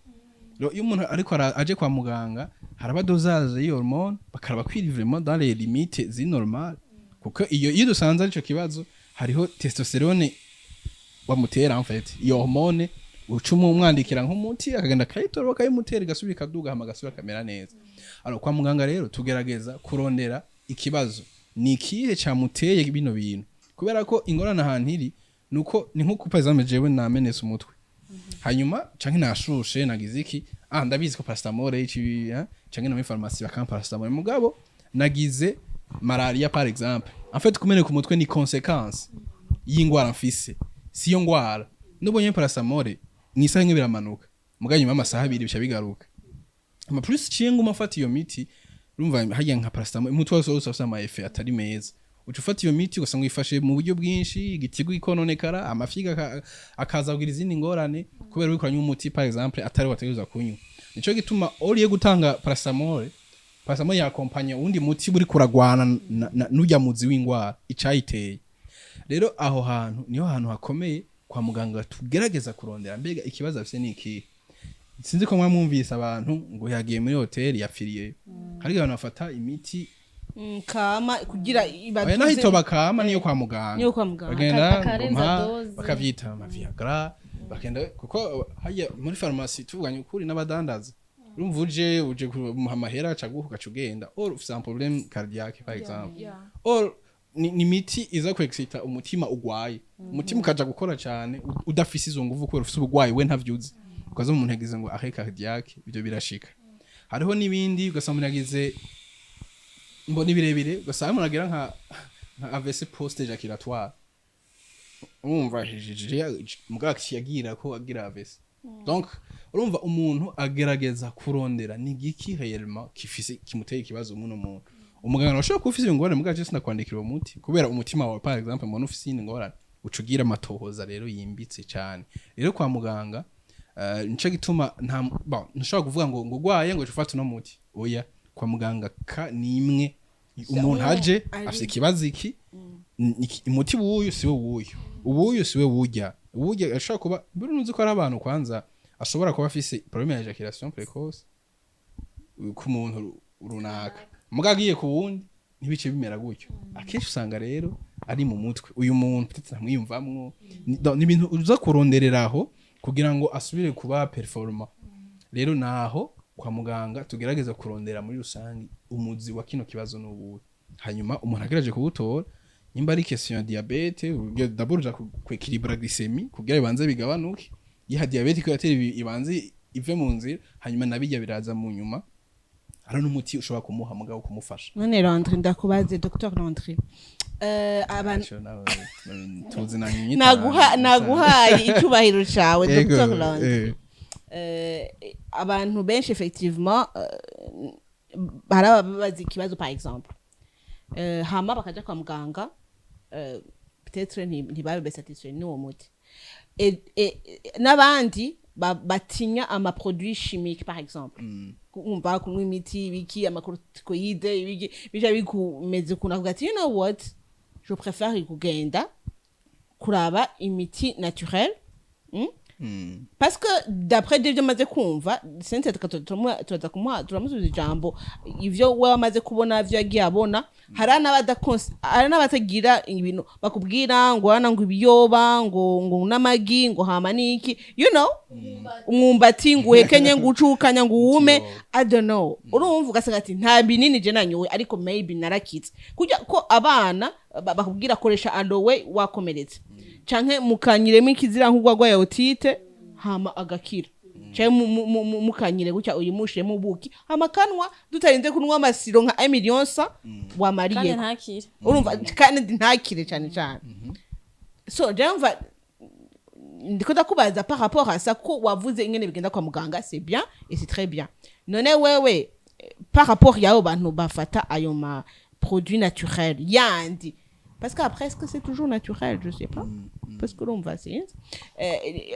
Rero iyo umuntu ariko aje kwa muganga, haraba dosage y'iyo hormone, bakaraba kwiri vraiment dans les limites zi normal, kuko iyo dusanze arico kibazo, hariho testostérone bamutera, en fait iyo hormone uca umwandikira nk'umuti, akagenda akayitora, bakayimutera, igasubira ikaduga, hama agasubira akamera neza. Alors kwa muganga rero tugerageza kurondera ikibazo ni ikihe camuteye bino bintu, kubera ko ingorane ahantu iri nuko ni nko par exemple jewe namenetse umutwe, hanyuma canke nashushe, nagize iki, ndabizi ko paracetamol iki, canke no muri pharmacie bakampa paracetamol, mugabo nagize malaria par exemple. En fait kumeneka umutwe ni conséquence y'ingwara mfise, siyo ngwara. Nubonye paracetamol mw'isaha imwe biramanuka, mugabo nyuma y'amasaha 2 bica bigaruka. Ama plus ciye nguma mfata iyo miti, urumva harya nka paracetamol umutwe wose wose ufise ama effet atari meza, uca ufata iyo miti ugasanga uyifashe mu buryo bwinshi, igitigu ikononekara, amafyigo akaza kugira izindi ngorane kubera uriko uranywa umuti par exemple atari wategerezwa kunywa. Nico gituma oriye gutanga paracetamol, paracetamol yakompanya uwundi muti uri kuragwana n'urya muzi w'ingwara icayiteye. Rero aho hantu niho hantu hakomeye kwa muganga tugerageza kurondera mbega ikibazo afise ni ikihe. Sinzi ko mwamwumvise abantu ngo yagiye muri hoteli yapfiriyeyo. Hari abantu bafata imiti Kama kugira oya, naho itoba kama niyo kwa muganga. Niyo kwa muganga. Bagenda Akarenza ngo dose. Bakavyita ama Viagra, bakagenda kuko hajya muri farumasi, tuvuganye ukuri n'abadandaza, urumva uje kumuha amahera aca guha, ugaca ugenda, or ufise un problème cardiaque par exemple, or ni imiti iza kwexcita umutima ugwaye, umutima ukaja gukora cyane udafise izo nguvu kubera ufise ubugwayi we ntavyuzi, ukaza umuntu yagize ngo arrêt cardiaque. Ibyo birashika. Hariho n'ibindi, ugasanga umuntu yagize mbona birebire, ugasanga umuntu agira nka AVC post éjaculatoire, urumva mugabo yagira ko agira AVC. Donc urumva umuntu agerageza kurondera ni giki réellement kifise kimuteye ikibazo muno muntu. Umuganga arashobora kuba ufise ingorane, mugabo je sinakwandikira uwo muti kubera umutima wawe par exemple mbona ufise iyindi ngorane, uca ugira amatohoza rero yimbitse cyane. Rero kwa muganga nico gituma nta, bon, ntushobora kuvuga ngo ugwaye ngo uce ufate uno muti, oya. Kwa muganga ka ni imwe, umuntu aje afise ikibazo iki, umuti wuyu siwe wuyu, uwuyu siwe wurya, uwurya ashobora kuba mbere unuzi ko ari abantu kwanza ashobora kuba afise problème ya éjaculation précoce ku muntu runaka, mugabo agiye ku wundi ntibice bimera gutyo. Akenshi usanga rero Ari mu mutwe uyu muntu, peut-être ntamwiyumvamwo. Ni ibintu uza kurondereraho kugira ngo asubire kuba performant. Rero naho kwa muganga tugerageza kurondera muri rusange umuzi wa kino kibazo n'ubuhe, hanyuma umuntu agerageje kuwutora, nimba ari question ya diabète, d'abord uja kwéquilibra glycémie kugira ibanze bigabanuke, yiha diabète ko yatera ibanze ive mu nzira, hanyuma nabijya biraza mu nyuma. Hari n'umuti ushobora kumuha mugabo kumufasha. None Landry, ndakubaze, Dr Landry, abantu Ico nawe, tuzi na nyita. Naguhaye icyubahiro cawe. Yego, Dr Landry, abantu benshi effectivement, hari ababaza ikibazo, par exemple, hama bakaja kwa muganga, peut-être ntibabe satisfait n'uwo muti. N'abandi batinya ama produits chimiques, par exemple, kumva kunywa imiti, ibiki, ama corticoïdes, ibiki bija bikumeze ukuntu, avuga ati: "You know what, je préfère kugenda kuraba imiti naturelle." Parce que d'après ibyo maze kumva, Cynthia, turaza kumuha, turamusubiza ijambo, ivyo we amaze kubona, ivyo yagiye abona, hari n'abatagira ibintu bakubwira ngo hana, ngo ibiyoba, ngo n'amagi, ngo hama niki, umwumbati, ngo uhekenye, ngo ucukanya, ngo uwume, I don't know. Urumva, ugasanga ati: "Nta binini je nanyowe, ariko maybe narakitse." Kujya ko abana bakubwira koresha aloe wakomeretse, canke mukanyiremo ikizira nk'urwagwa ya otite, hama agakira, canke mukanyire gutya, uyimushiremo ubuki, hama kanwa, tutarinze kunywa ama sirop nka 1 million sa Kandi wamariye. Ntakire. Urumva, kandi ntakire cyane cyane. So jewe mva ndiko ndakubaza par rapport à ça, ko wavuze ingene bigenda kwa muganga, c'est bien et c'est très bien. None wewe, par rapport y'abo bantu bafata ayo ma produits naturels yandi, parce que après, est-ce que c'est toujours naturel? Je sais pas, parce que urumva, sinzi,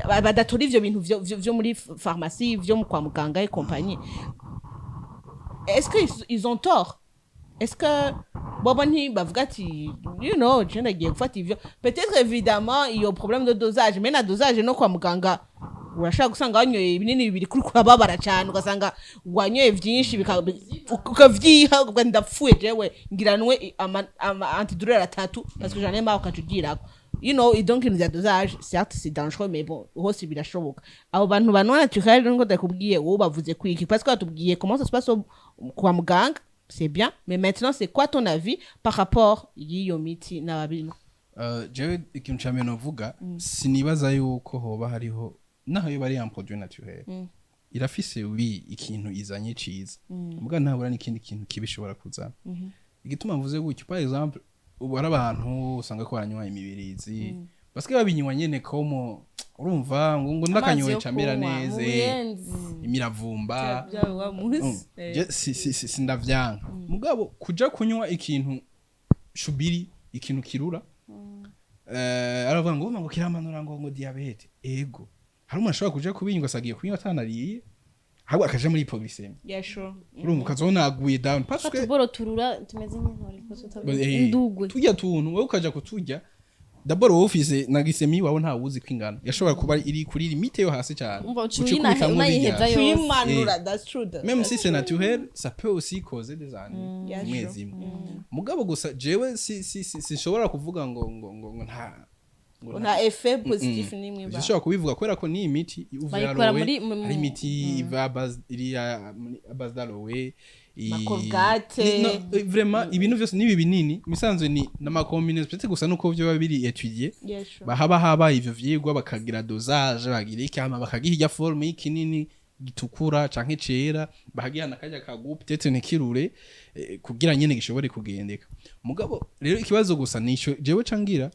badatora ivyo bintu vyo muri pharmacie, vyo kwa muganga et compagnie, est-ce qu'ils ils ont tort? Est-ce que bobo ntibavuga ati: "Je ndagiye gufata ivyo"? Peut-être évidemment iyo problème de dosage, mais na dosage no kwa muganga urashobora gusanga wanyoye ibinini bibiri kuri kurababara cyane, ugasanga wanyoye vyinshi, ukavyiha, ukavuga: "Ndapfuye jewe, ngira nwe ama antidouleur atatu parce que j'en ai marre." Ukaca ugirako, et donc ibintu vya dosage, certes c'est dangereux, mais bon, hose birashoboka. Abo bantu banwa naturel ngo ndakubwiye, wowe bavuze kwiki? Parce que batubwiye comment ça se passe kwa muganga, c'est bien, mais maintenant, c'est quoi ton avis par rapport y'iyo miti n'ababinwa? Jewe ikintu ca mbere novuga, sinibaza yuko hoba hariho, naho yoba ari un produit naturel, irafise wi ikintu izanye ciza, muga ntabura n'ikindi kintu kibi ishobora kuzana. Igituma mvuze gutyo, par exemple, ubu hari abantu usanga ko baranywa imibirizi, basigaye babinywa nyene comme, urumva, ngo ndakanyoye camera neza, imiravumba. Je sindavyanka, mugabo kuja kunywa ikintu shubiri, ikintu kirura, aravuga ngo kiramanura ngo diabète. Ego, hari umuntu ashobora kuja kubinywa asagiye kubinywa atanariye, ahubwo akaja muri hypoglycémie. Yeah, sure. Urumva, ukazobona aguye down parce que Tuboro turura tumeze nk'intore. Indugwe. Turya tuntu wowe ukaja kuturya, d'abord wowe ufise na glycémie wawe ntawe uzi ko ingana, yashobora kuba iri kuri limite yo hasi cyane. Umva, uca Uca ukubitamwo unayiheza birya. yose. Tuyimanura, that's true though. Même si c'est naturel, ça peut aussi causer des ennuis zimwe zimwe. Mugabo gusa jewe si sinshobora kuvuga ngo nta ngo Nta effet positif nimwe ba Sinshobora kubivuga kubera ko ni imiti uvuye Bayikora aloe, hari imiti iva base, iri muri à base d'aloe, Ma Colgate. No, vraiment ibintu byose n'ibi binini imisanzwe ni n'ama combinaisons, peut-être gusa nuko byo biba biri étudié. Yeah, sure. Bahaba habaye ivyo vyigwa, bakagira dosage, bagira iki, hama bakagiha irya forme y'ikinini gitukura canke cera, bakagiha nakarya kagu peut-être ntikirure, kugira nyene gishobore kugendeka. Mugabo rero ikibazo gusa nico jewe cangira,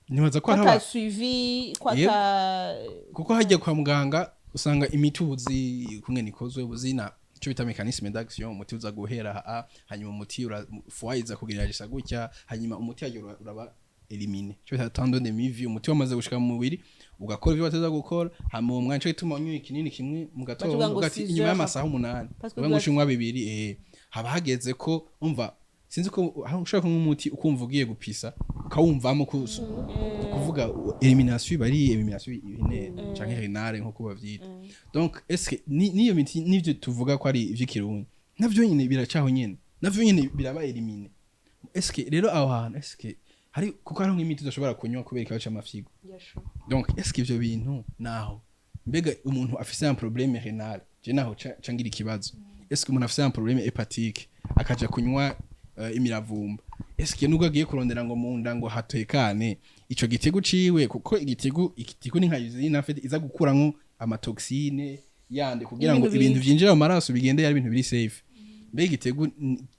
nibaza ko Ko hari ata suivi, ko ata kuko hajya kwa muganga usanga imiti ubuzi kumwe ikozwe, ubuzi na ico bita mécanisme d'action, umuti uza guhera hanyuma umuti ura foie iza kugerageza gutya, hanyuma umuti hajya uraba éliminé, ico bita temps de demi-vie. Umuti wamaze gushika mu mubiri ugakora ivyo bateza gukora, hama uwo mwanya, ico gituma unywa ikinini kimwe mu gatondo, Bavuga ngo ugati 6 inyuma heures y'amasaha 8 Parce que uvuga ngo unywa bibiri, haba hageze ko umva, sinzi ko aho ushobora kunywa umuti ukumva ugiye gupisa, ukawumvamo, kuvuga élimination iba ari élimination urinaire canke rénale nkuko bavyita. Donc est-ce que niyo miti nivyo tuvuga ko ari ivy'ikirundi, navyo nyene biracaho nyene, navyo nyene biraba éliminé? Eske rero aho hantu, eske hari, kuko hariho nk'imiti udashobora kunywa kubera ikibazo c'amafyigo. Donc est-ce que ivyo bintu naho, mbega umuntu afise un problème rénal, je naho ca ngira ikibazo, est-ce que umuntu afise un problème hépatique akaja kunywa imiravumba, est-ce que nubwo agiye kurondera ngo munda ngo hatekane, ico gitego ciwe, kuko igitigu ni nka usine en fait iza gukuramwo ama toxines yandi kugira ngo Ibintu ibintu vyinjira mu maraso bigende ari ibintu biri safe, mbega igitego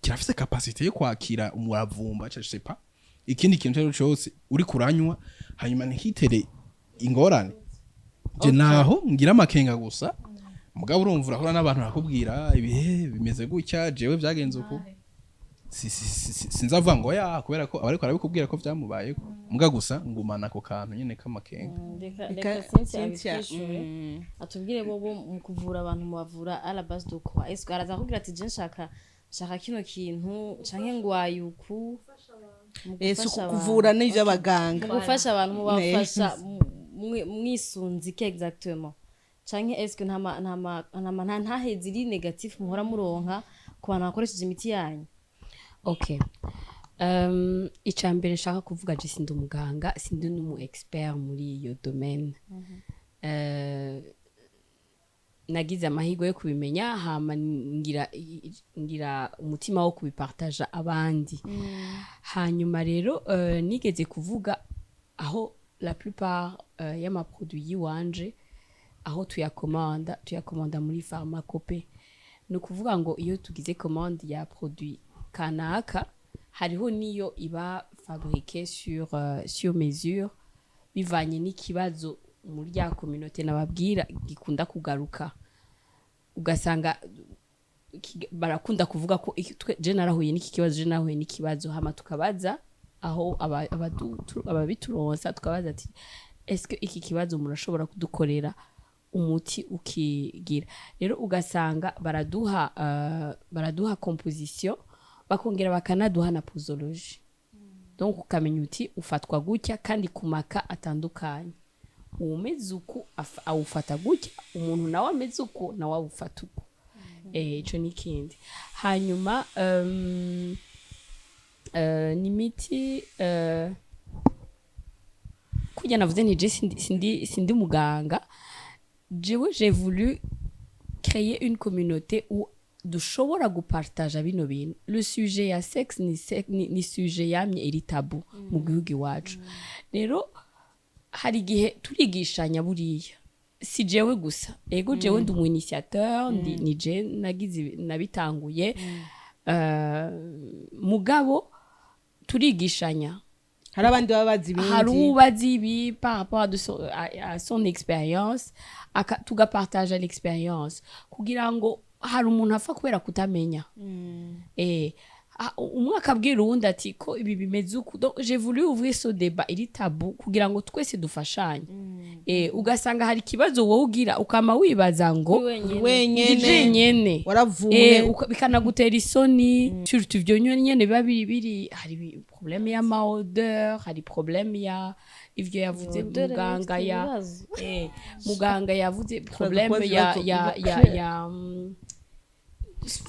kirafise capacité yo kwakira umuravumba, je sais pas, ikindi kintu cyo cyose uri kuranywa, hanyuma ntihitere ingorane? Je naho ngira amakenga gusa. Mugabo urumva urahura n'abantu bakubwira ibihe bimeze gutya, jewe vyagenze uku. Sinzavuga ngo ya, kubera ko abariko arabikubwira ko vyamubayeko, muga gusa ngumana ako kantu nyene k'amakenga. Reka Reka reka Cynthia Cynthia, abitwishure, atubwire bobo mu kuvura abantu mubavura à la base de quoi? Est-ce que araza kubwira ati: "Je nshaka kino kintu", canke ngwaye uku? Mu Si gufasha abantu. Kuvura n'ivy'abaganga. Mu gufasha abantu mubafasha mwisunze iki exactement? Canke est-ce que nta ntahe ziri négatif muhora muronka ku bantu bakoresheje imiti yanyu? Okay, icya mbere nshaka kuvuga, je sindi umuganga, sindi n'umu expert muri iyo domaine. Nagize amahirwe yo kubimenya, hama ngira umutima wo kubipartaja abandi. Hanyuma rero nigeze kuvuga aho la plupart y'ama produits yiwanje aho tuyakomanda muri pharmacopée. Ni ukuvuga ngo iyo tugize commande ya produit kanaka, hariho niyo iba fabriqué sur mesure bivanye n'ikibazo muri rya communauté nababwira gikunda kugaruka. Ugasanga barakunda kuvuga ko je narahuye n'iki kibazo, je narahuye n'ikibazo, hama tukabaza aho ababituronsa, tukabaza ati: "Est-ce que iki kibazo murashobora kudukorera umuti ukigira?" Rero ugasanga baraduha composition, bakongera bakanaduha na posologie. Donc ukamenya uti ufatwa gutya, kandi ku maka atandukanye, uwumeze uku awufata gutya, umuntu nawe ameze uku nawe awufata uku. Ico ni ikindi. Hanyuma ni imiti kurya navuze nti je sindi muganga. Jewe j'ai voulu créer une communauté où dushobora gupartaja bino bintu. Le sujet ya sexe ni sujet yamye iri tabou mu gihugu iwacu. Rero hari igihe turigishanya. Buriya si jewe gusa, ego jewe ndi umu initiateur, ni je nagize nabitanguye. Mugabo turigishanya. Hari abandi baba bazi ibindi. Hari ubazi ibi par rapport à son expérience, tugapartaja l'expérience kugira ngo hari umuntu apfa kubera kutamenya. Umwe akabwira uwundi ati ko ibi bimeze uku. Donc j'ai voulu ouvrir ce débat iri tabou kugira ngo twese dufashanye. Ugasanga hari ikibazo wowe ugira, ukama wibaza ngo wenyene. Wenyene. Ndi jenyene. Waravumwe. Bikanagutera isoni, surtout ivyo nyene biba biri hari problème y'ama odeur, hari problème ya ivyo yavuze muganga ya muganga yavuze problème kubaza ya ibibazo ya biba ya clair. ya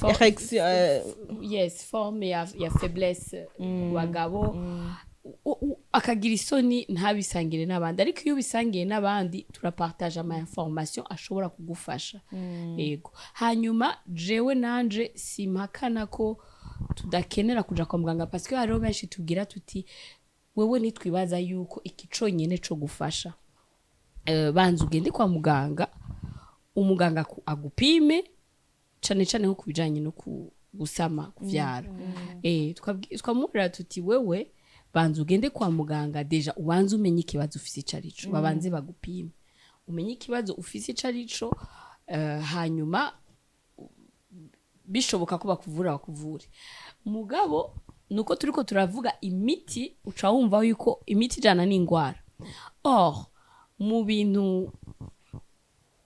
Érection, yes, forme ya faiblesse ku bagabo. Akagira isoni ntabisangire n'abandi, ariko iyo ubisangiye n'abandi turapartage ama information ashobora kugufasha. Yego. Hanyuma jewe nanje simpakana ko tudakenera kuja kwa muganga, parce que hariho benshi tubwira tuti: "Wewe ntitwibaza yuko iki conyene co gufasha. Banza ugende kwa muganga, umuganga agupime cane cane nko kubijanye no gusama, kuvyara." Twamubwira tuti: "Wewe banza ugende kwa muganga, déjà ubanze umenye ikibazo ufise ico arico, babanze bagupime umenye ikibazo ufise ico arico, hanyuma bishoboka ko bakuvura bakuvure." Mugabo nuko turiko turavuga imiti, uca wumva yuko imiti ijana n'ingwara. Or mu bintu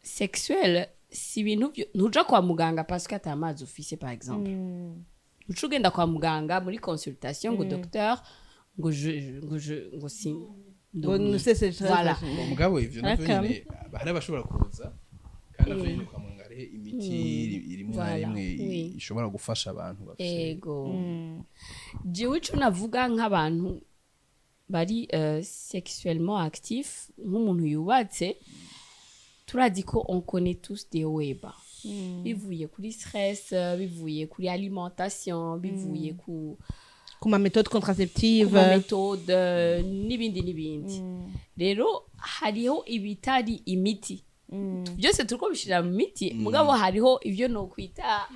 sexuel si ibintu ntuja kwa muganga parce que ata amazi ufise, par exemple. Uca ugenda kwa muganga muri consultation ngo: "Docteur", ngo je ngo si Ngo nusese. Voilà. Mugabo ivyo navyo Arakama. nyene hari abashobora kuza, kandi navyo nyene kwa muganga. Hariho imiti rimwe na Voilà, rimwe oui. ishobora gufasha abantu bafise. Ego, jewe ico navuga nk'abantu bari sexuellement actif, nk'umuntu yubatse, turazi ko on connaît tous des hauts et bas, bivuye kuri stress, bivuye kuri alimentation, bivuye ku ku ma méthode contraceptive, ku ma méthode, n'ibindi n'ibindi. Rero hariho ibitari imiti, byose turiko bishira mu miti, mugabo hariho ivyo nokwita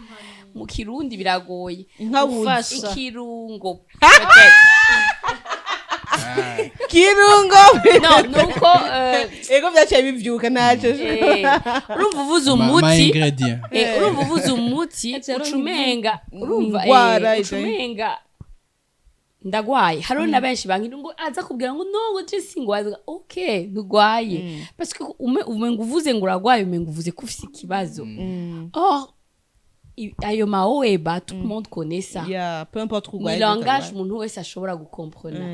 mu Kirundi biragoye. Inkabuzi. Gufasha. Ikirungo peut-être. Kirungo. No, nuko Ego, byaciye bivyuka ntacyo. Urumva uvuze Ma umuti, ingredient. Urumva uvuze umuti, ucumenga urumva Ingwara. Ucumenga ndagwaye. Hariho na benshi bankira ngo aza kubwira ngo no, ngo je singwaye. OK, ntugwaye, parce que umenga uvuze ngo uragwaye, umenga uvuze ko ufise ikibazo. Or ayo ma OEBA, tout le monde connaît ça. Yeah, peu importe Ni urwaye. langage umuntu wese ashobora gukomprena.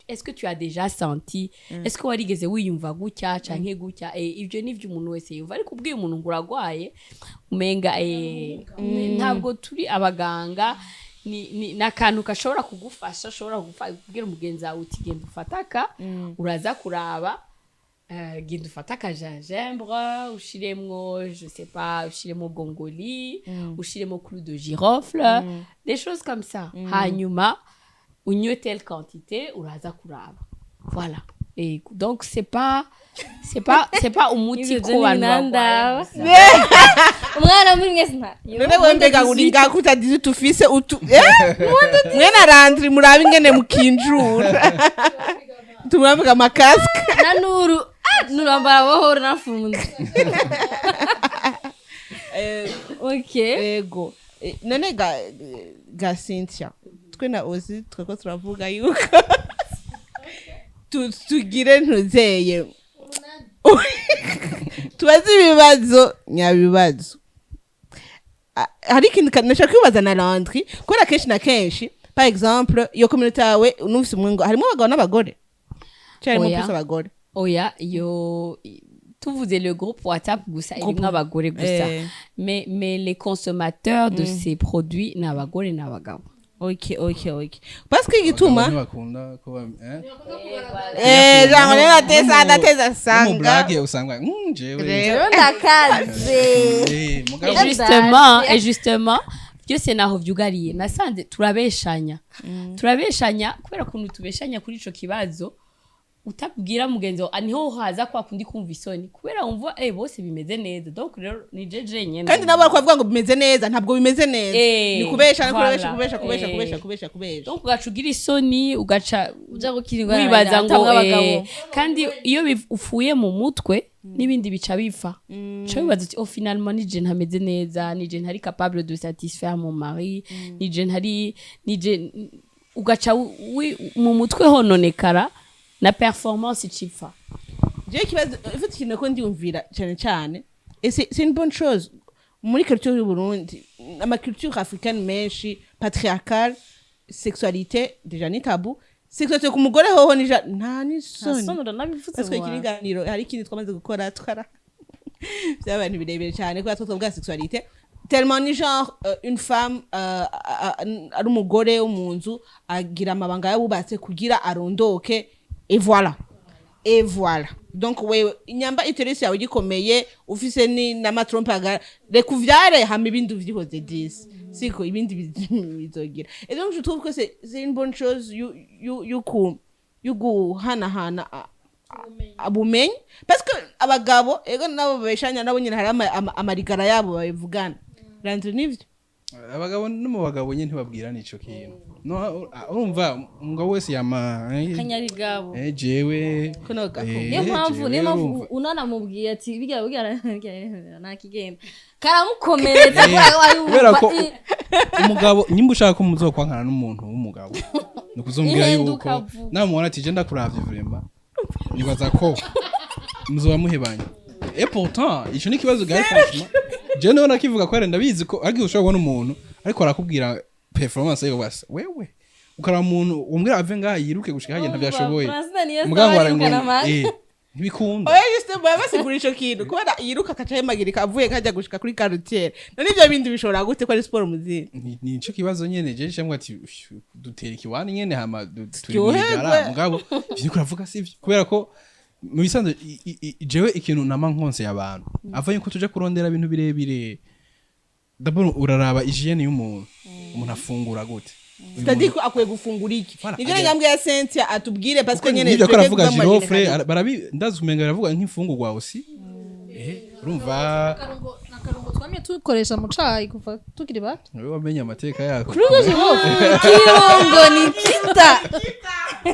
Est-ce que tu as déjà senti, est-ce que warigeze wiyumva gutya canke gutya? Ibyo nivyo umuntu wese yumva, ariko ubwiye umuntu ngo uragwaye, umenga ntabwo turi abaganga. Ni akantu gashobora kugufasha, ashobora kubwira umugenzi wawe uti: "Genda ufataka, uraza kuraba, genda ufate aka gingembre, ushiremwo, je sais pas, ushiremo gongoli, ushiremo clou de girofle, des choses comme ça, hanyuma unywe telle quantité, uraza kuraba." Voilà. Et donc c'est pas umuti Ivyo ku bantu binandaba. barwaye. Umwana muri mwese nta None wewe mbega uri ngaho utagize utufise utu mwene arandri, murabe ingene mukinjura tumurambika amakasike. Na Nuru, ah, Nuru ambara buhoro nafunze. Okay. Ego. None ga Cynthia, twe na Ozi tweko turavuga yuko tugire ntuzeye tubaze ibibazo nyabibazo. Hari ikintu nashaka kwibaza na Landry, kubera kenshi na kenshi, par exemple, iyo communauté yawe numvise umwe ngo harimo abagabo n'abagore cyangwa harimo Oya. plus abagore? Oya, iyo tuvuze le groupe WhatsApp gusa, Groupe. irimwo abagore gusa. Mais les consommateurs de ces produits ni abagore n'abagabo. Ok, parce que igituma Abagabo ntibakunda ko eh? Jango rero ateza ndateza No mu sanga blague usanga jewe Rero ndakaze. Mugabo Et justement, et justement, byose naho vyugariye, nasanze turabeshanya, turabeshanya kubera ukuntu tubeshanya kuri ico kibazo. Utabwira mugenzi wawe, niho haza kwa kundi kumva isoni, kubera wumva bose bimeze neza, donc rero ni jeje nyene. Kandi nabo bari kuvuga ngo bimeze neza, ntabwo bimeze neza. Ni kubesha, ni kubesha, voilà. kubesha, kubesha, kubesha, kubesha, kubesha. Donc ugaca ugira isoni, ugaca uja gukira ingwara wibaza ngo atamwe abagabo. Kandi iyo ufuye mu mutwe n'ibindi bica bipfa, uca wibaza uti: "Oh, finalement nije ntameze neza, nije ntari capable de satisfaire mon mari, nije ntari, nije." Ugaca mu mutwe hononekara na performance icipfa. Jewe ikibazo ufite, ikintu ko ndiyumvira cyane cyane, et c'est une bonne chose muri culture y'u Burundi, ama culture africaine menshi patriarcale, sexualité déjà ni tabou. Sexualité ku mugore hoho ni nta n'isoni. Nta soni, uranabivuze. Parce que wa. ikiganiro, hari ikindi twamaze gukora, twara by'abantu birebire cyane, kubera two twavuga sexualité tellement ni genre une femme ari umugore wo mu nzu, agira amabanga yabubatse kugira arondoke, et voilà, et voilà. Donc wewe inyamba utérus yawe gikomeye, ufise ni n'ama trompes agara, reka uvyare, hama ibindi uvyihoze disi siko ibindi bizogira. Et donc je trouve que c'est une bonne chose yuku yuguhanahana ubumenyi, parce que abagabo ego nabo babeshanya, nabo nyine hari amarigara yabo babivugana. Landry, nivyo? Abagabo no mu bagabo nyine ntibabwirana ico kintu. No urumva umugabo wese yama Kanyarigabo. Jewe Ko nawe gakunda. Niyo mpamvu jewe niyo mpamvu urumva. unanamubwiye ati bijya bijya ntakigenda, karamukomeretsa. Kubera ko umugabo, nimba ushaka ko muzokwankana n'umuntu w'umugabo, ni ukuzombwira Ihinduka yuko vuba. namubona ati: "Je ndakuravye vraiment, nibaza ko muzoba muhebanye." Et pourtant ico ni ikibazo gahari. Franchement, je niho nakivuga ko ndabizi ko ariko ushobora kubona umuntu ariko arakubwira performance yiwe, basa wewe ukaraba umuntu umbwira ave ngaha yiruke gushika hajya, ntavyashoboye. Mugabo ngo Ntibikunda. Oya, juste basigura ico kintu kubera yiruka akaca yemagirika avuye kajya gushika kuri quartier. None ivyo bindi bishobora gute ko ari siporo muzindi? Ni ico kibazo nyene je cyangwa ati: "Ush, dutera ikiwani nyene hama turi Ryoherwe. mwigara." Mugabo ivyo uriko uravuga sivyo, kubera ko mu bisanzwe jewe ikintu nama nkonseye abantu ava yuko tuja kurondera ibintu birebire, d'abord uraraba hygiène y'umuntu, umuntu afungura gute. Uyu C'est-à-dire muntu- ko akwiye gufungura iki? Voilà, Nivyo agera- nyambwe ya Cynthia atubwire, parce que nyene nivyo ko twebwe aravuga tuva mu girofle magenerali. barabi ndazi umenga baravuga nk'imfungurwa aussi, urumva. Akarungo twamye tukoresha mu cayi kuva tukiri bato. Wewe wamenye amateka yako. Clou de girofle. Kirungo ni kita.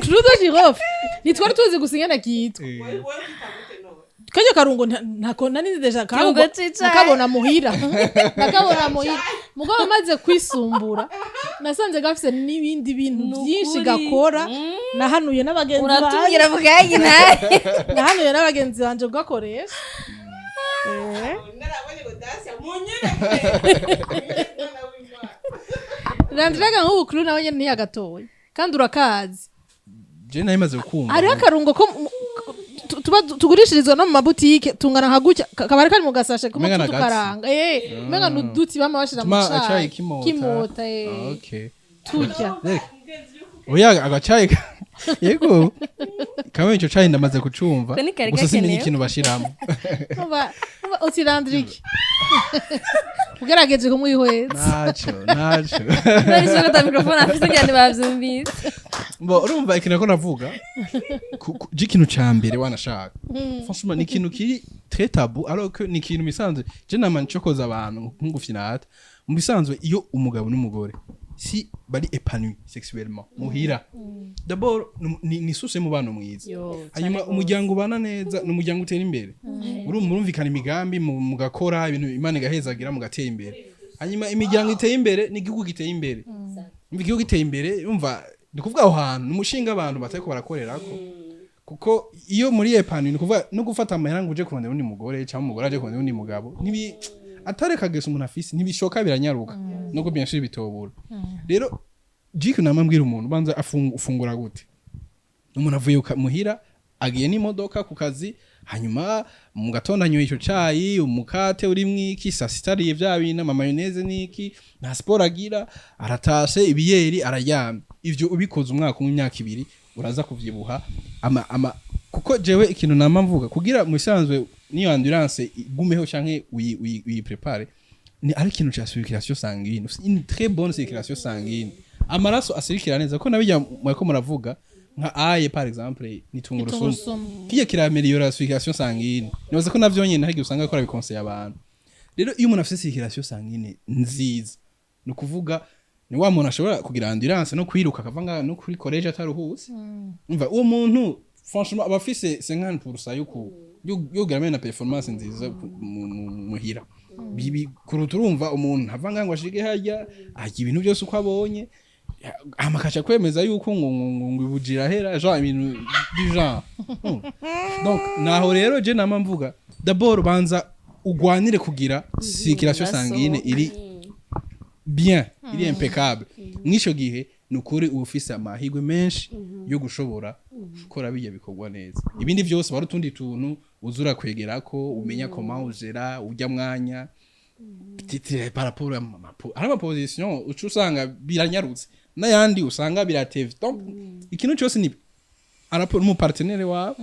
Clou de girofle ntitwari tuzi gusa ingene kitwa. Kajya karungo ntako nari nzi déjà karungo. Kirungo c'icayi. Nakabona muhira mugabo maze kwisumbura nasanze gafise n'ibindi bintu byinshi Nukuri. gakora. Nahanuye n'abagenzi Uratubwira banje bwanyu nawe. Nahanuye n'abagenzi banje kugakoresha. Narabonye ngo Dacia munyereke. Randiraga nk'ubu kuri nawe nyene ntiyagatoye kandi urakazi. Je nari maze kumva. Hariho akarungo ko tuba tugurishirizwa no mu mabutike, tungana nka gutya, kaba ari kari mu gasashe kumwe Umenga n'agatsi. tukaranga, umenga n'uduti bama bashira mu Tuma cayi acayi kimota. Kimota. Okay. Turya. Reka. Oya, agacayi yego kamwe ico cayi ndamaze kucumva. Ko ni kari Gusa simenye gakenewe. ikintu bashiramo. Uba utirandrike ugerageje kumwihweza. Naco naco. None se ko ata microphone afise kugira ntibavyumvise? Bo urumva ikintu ko navuga je ikintu ca mbere wanashaka, franchement, ni ikintu kiri très tabou, alors que ni ikintu misanzwe. Je nama ncokoza abantu nk'ugufinata. Mu bisanzwe, iyo umugabo n'umugore si bari épanoui sexuellement muhira, d'abord ni source y'umubano mwiza. Hanyuma umuryango ubana neza ni umuryango utera imbere. Urumva murumvikana imigambi, mugakora ibintu, Imana igahezagira, mugatera imbere. Hanyuma imiryango iteye imbere ni igihugu giteye imbere. Umva, igihugu giteye imbere, umva, ni kuvuga aho hantu ni umushinga abantu batariko barakorerako, kuko iyo muri épanoui, ni kuvuga no gufata amahera ngo uje kurondera undi mugore cyangwa umugore aje kurondera undi mugabo, nibi atari kageso umuntu afise ntibishoka, biranyaruka, nubwo bien sûr bitobura. Rero jiko nama mbwira umuntu banza ufungura gute. Umuntu avuye muhira agiye n'imodoka ku kazi, hanyuma mu gatondo anyoye ico cayi, umukate urimwo iki, saa sita ariye vya bintu, ama mayonnaise n'iki, nta siporo agira, aratashe ibiyeri araryamye. Ivyo ubikoze umwaka umwe, imyaka 2, uraza kuvyibuha. Ama kuko jewe ikintu nama mvuga, kugira mu bisanzwe niyo endurance igumeho canke uyi prépare, ni ari ikintu ca circulation sanguine, une très bonne circulation sanguine, amaraso asirikira neza, ko nabijya mwariko muravuga nka aye par exemple ni tungurusumu. Tungurusumu. Kiya kiraméliora circulation sanguine. Nibaza ko navyo nyene hari igihe usanga akora bikonseye abantu. Rero iyo umuntu afise circulation sanguine nziza, ni ukuvuga ni wa muntu ashobora kugira endurance no kwiruka akava ngaha no kuri collège ataruhutse. Umva, uwo muntu franchement aba afise 50% yo kugira na performance nziza muhira bibi kuruta, urumva, umuntu ava ngaha ngo ashike harya arya ibintu byose uko abonye, hama akaca kwemeza yuko ngo ibujira hera, genre ibintu du genre. Donc naho rero je nama mvuga, d'abord banza ugwanire kugira circulation sanguine iri bien, iri impeccable. Mw'ico gihe ni ukuri uba ufise amahirwe menshi yo gushobora gukora bijya bikorwa neza. Ibindi byose wari utundi tuntu uzura kwegerako, umenya comment ugera ujya mwanya peut-être par rapport à hari ama position uca usanga biranyarutse n'ayandi usanga biratevye. Donc ikintu cyose ni rapport n'umu partenaire wawe,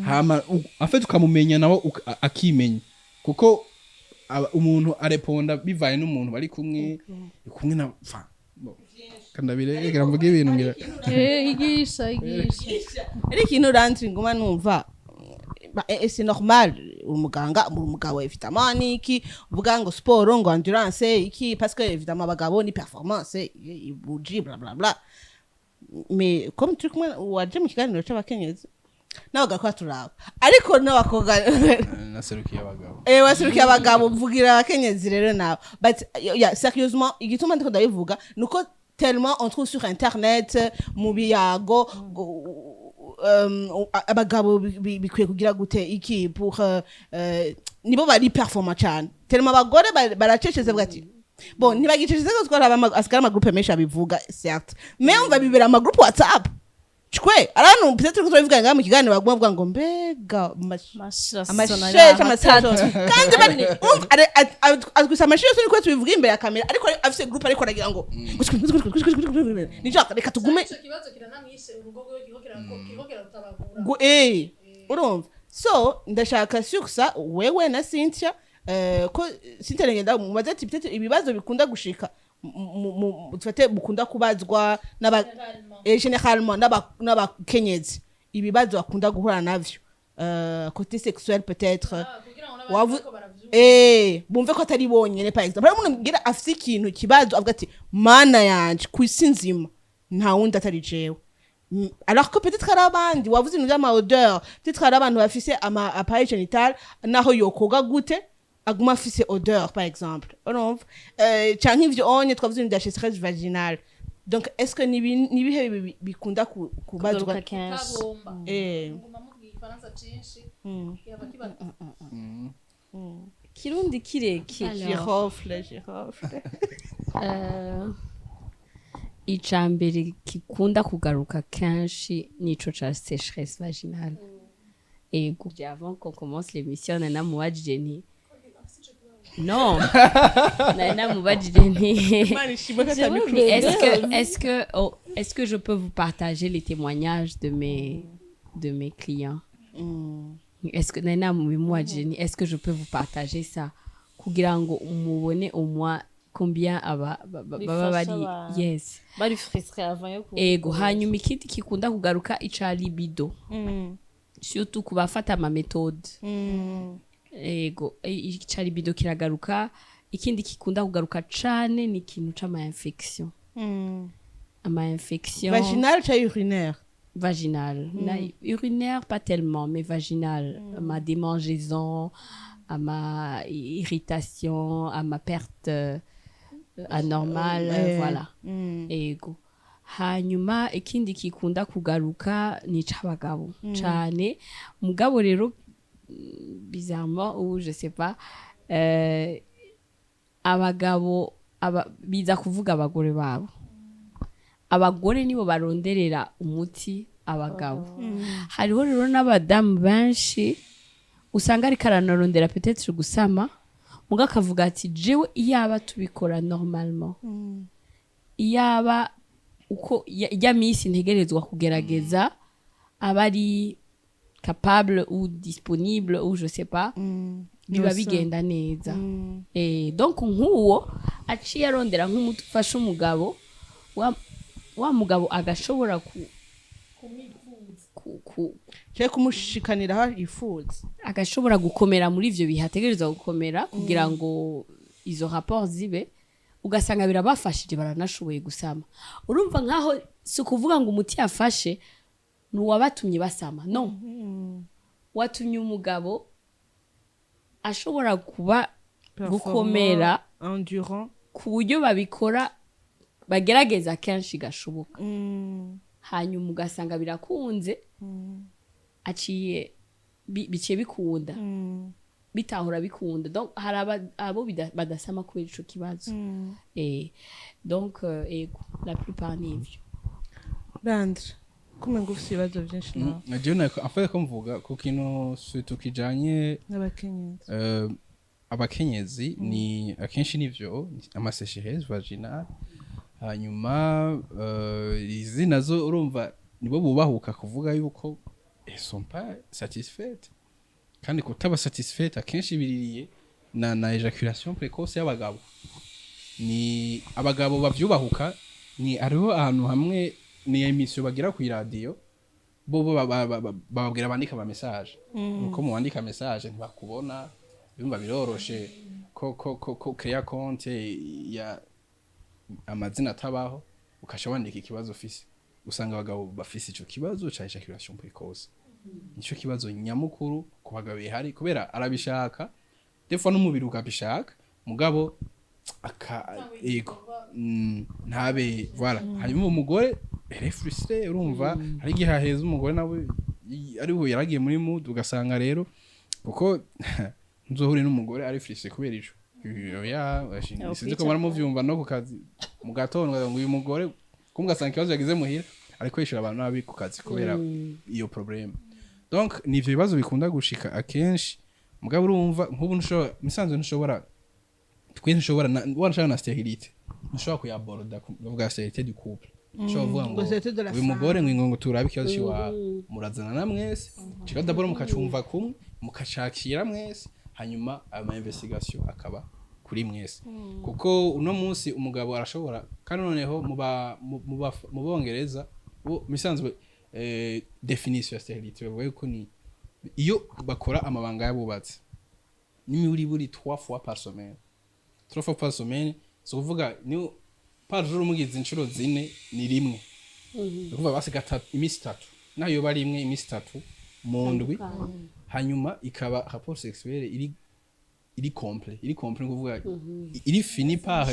hama en fait ukamumenya nawe akimenya, kuko umuntu areponda bivaye n'umuntu bari kumwe na enfin bon, kandabire mvuga ibintu ngira. Igisha igisha. Ari ikintu rantri nguma numva c'est normal, umuganga umugabo évidemment ni iki uvuga ngo sport, ngo endurance iki, parce que évidemment abagabo ni performance ibuji bla bla bla. Mais comme turi kumwe waje mu kiganiro c'abakenyezi n'abagabo ko turaba, ariko n'abakobwa. Naserukiye abagabo. Waserukiye abagabo, mvugira abakenyezi rero nawe. But yeah, sérieusement, igituma ndiko ndabivuga nuko tellement on trouve sur internet mu biyago abagabo bikwiye kugira gute iki pour nibo bari performant cyane, tellement abagore baracecetse bavuga ati bon, ntibagicecetse ko twari asigara ama groupe menshi abivuga, certes, mais on va bibera ama groupe WhatsApp. Tu Yishwe abantu peut-être ko turabivuga ngaha mu kiganiro, baguma bavuga ngo mbega amasheshe, amaseshe, kandi bari umva atwise amasheshe, niko tubivuga imbere ya kamera, ariko afise groupe, ariko aragira ngo nijo reka tugume. Ico kibazo kiranamwishe urugo rwiwe, kiriko kirarutabagura. Urumva, so ndashaka sur ça wewe na Cynthia, ko Cynthia ngenda mubaze ati peut-être ibibazo bikunda gushika dufate bukunda kubazwa n'aba généralement n'abakenyezi, ibibazo bakunda guhura navyo côté sexuel peut-être. Kugira ngo n'abandi bariko baravyumva. Bumve ko atari bonyene. Par exemple, hari umuntu mbwira afise ikintu kibazo, avuga ati: "Mana yanje, ku isi nzima nta wundi atari jewe." Alors que peut-être hari abandi. Wavuze ibintu vy'ama odeur, peut-être hari abantu bafise ama appareil génital, naho yokoga gute aguma afise odeur, par exemple, urumva, canke ivyo onye twavuze ibintu vya sécheresse vaginale. Donc est-ce que nibihe bikunda kubazwa? Kugaruka kenshi. Kabomba. Nguma muvuga Igifaransa cinshi, kihava kiba Kirundi kirekire. Girofle, girofle. Ica mbere gikunda kugaruka kenshi nico ca sécheresse vaginale. Ego, avant qu'on commence l'émission, nari namubajije nti, non, nari namubajije nti: Imana ishimwe ko ata micro. Est-ce que oh, est-ce que je peux vous partager les témoignages de mes clients? Est-ce que nari namubimubajije nti: "Est-ce que je peux vous partager ça kugira ngo mubone au moins combien aba baba Bifasha bari abantu. Yes. Bari frustré avant yo Ego, hanyuma ikindi kikunda kugaruka, ica libido, surtout ku bafata ama méthode. Ego, ica libido kiragaruka. Ikindi kikunda kugaruka cane ni ikintu c'ama infection, ama infection. Vaginal cyangwa urinaire? Vaginal. Urinaire pas tellement, mais vaginal, ama démangeaison, ama irritation, ama perte anormale. Voilà. Ego, hanyuma ikindi kikunda kugaruka ni ic'abagabo cane. Mugabo rero, bizarrement ou je sais pas, abagabo biza kuvuga abagore babo. Abagore nibo baronderera umuti abagabo. Hariho rero n'abadamu benshi usanga ariko aranarondera peut-être gusama, muga akavuga ati: "Jewe iyaba tubikora normalement, iyaba uko ijya minsi ntegerezwa kugerageza, aba ari capable ou disponible ou je sais pas, biba bigenda neza." Donc nk'uwo aciye arondera nk'umuti ufasha umugabo, wa mugabo agashobora ku Cyangwa kumushikanira aho yifuza. Agashobora gukomera muri ivyo bihe ategerezwa gukomera kugira ngo izo rapport zibe, ugasanga birabafashije, baranashoboye gusama. Urumva, nkaho si ukuvuga ngo umuti yafashe ni uwabatumye basama, no watumye umugabo ashobora kuba gukomera, endurant, ku buryo babikora, bagerageza kenshi gashoboka, hanyuma ugasanga birakunze, aciye biciye bikunda, bitahora bikunda. Donc hari abo badasama kubera ico kibazo. Donc ego, la plupart ni ivyo. Landre, kumwe ngo ufite ibibazo byinshi nawe. Jewe en fait ko mvuga ku kintu surtout kijanye n'abakenyezi. Abakenyezi ni akenshi nivyo ama sécheresse vaginale. Hanyuma izi nazo urumva nibo bubahuka kuvuga yuko elles sont pas satisfaites, kandi kutaba satisfaite akenshi biririye na éjaculation précoce y'abagabo. Ni abagabo bavyubahuka. Ni hariho ahantu hamwe ni émission bagira ku iradiyo, bo bababwira bandika ama message. Uko muwandika message ntibakubona, bimba biroroshe ko créer compte ya amazina atabaho, ukasha wandika ikibazo ufise. Usanga abagabo bafise ico kibazo ca éjaculation précoce, nico kibazo nyamukuru ku bagabo bihari, kubera arabishaka des fois n'umubiri ukabishaka, mugabo aka ego ntabe voilà. Hanyuma umugore elle est frustrée. Urumva, hari igihe haheza umugore nawe ari we yaragiye muri mood, ugasanga rero kuko nzohure n'umugore ari frustré kubera ico. Oya, sinzi ko baramuvyumva no ku kazi mu gatondo, ngo uyu mugore kumwe ugasanga ikibazo yagize muhira. Ariko yishura abantu nabi ku kazi kubera iyo problème. Donc ni ivyo bibazo bikunda gushika akenshi. Mugabo urumva, nk'ubu ntushobora, misanzwe ntushobora, twe ntushobora wanashaka na stérilité ntushobora kuyaborda kuvuga stérilité du couple. Ushobora kuvuga ngo Ngo stérilité de la uyu mugore ngo turabe ikibazo ciwawe, murazana na mwese kibazo d'abord, mukacumva kumwe, mukacakira mwese, hanyuma ayo ma investigation akaba kuri mwese. Kuko uno munsi umugabo arashobora, kandi noneho mu Bongereza bo misanzwe, définition ya stérilité bavuga yuko ni iyo bakora amabanga y'abubatsi n'imiburi buri trois fois par semaine. Trois fois par semaine, si ukuvuga ni par jour, umugize inshuro 4 ni rimwe. Ni ukuvuga basi gatatu, iminsi 3, naho yoba ari imwe, iminsi 3 mu ndwi, hanyuma ikaba rapport sexuelle iri complet, ni ukuvuga iri fini par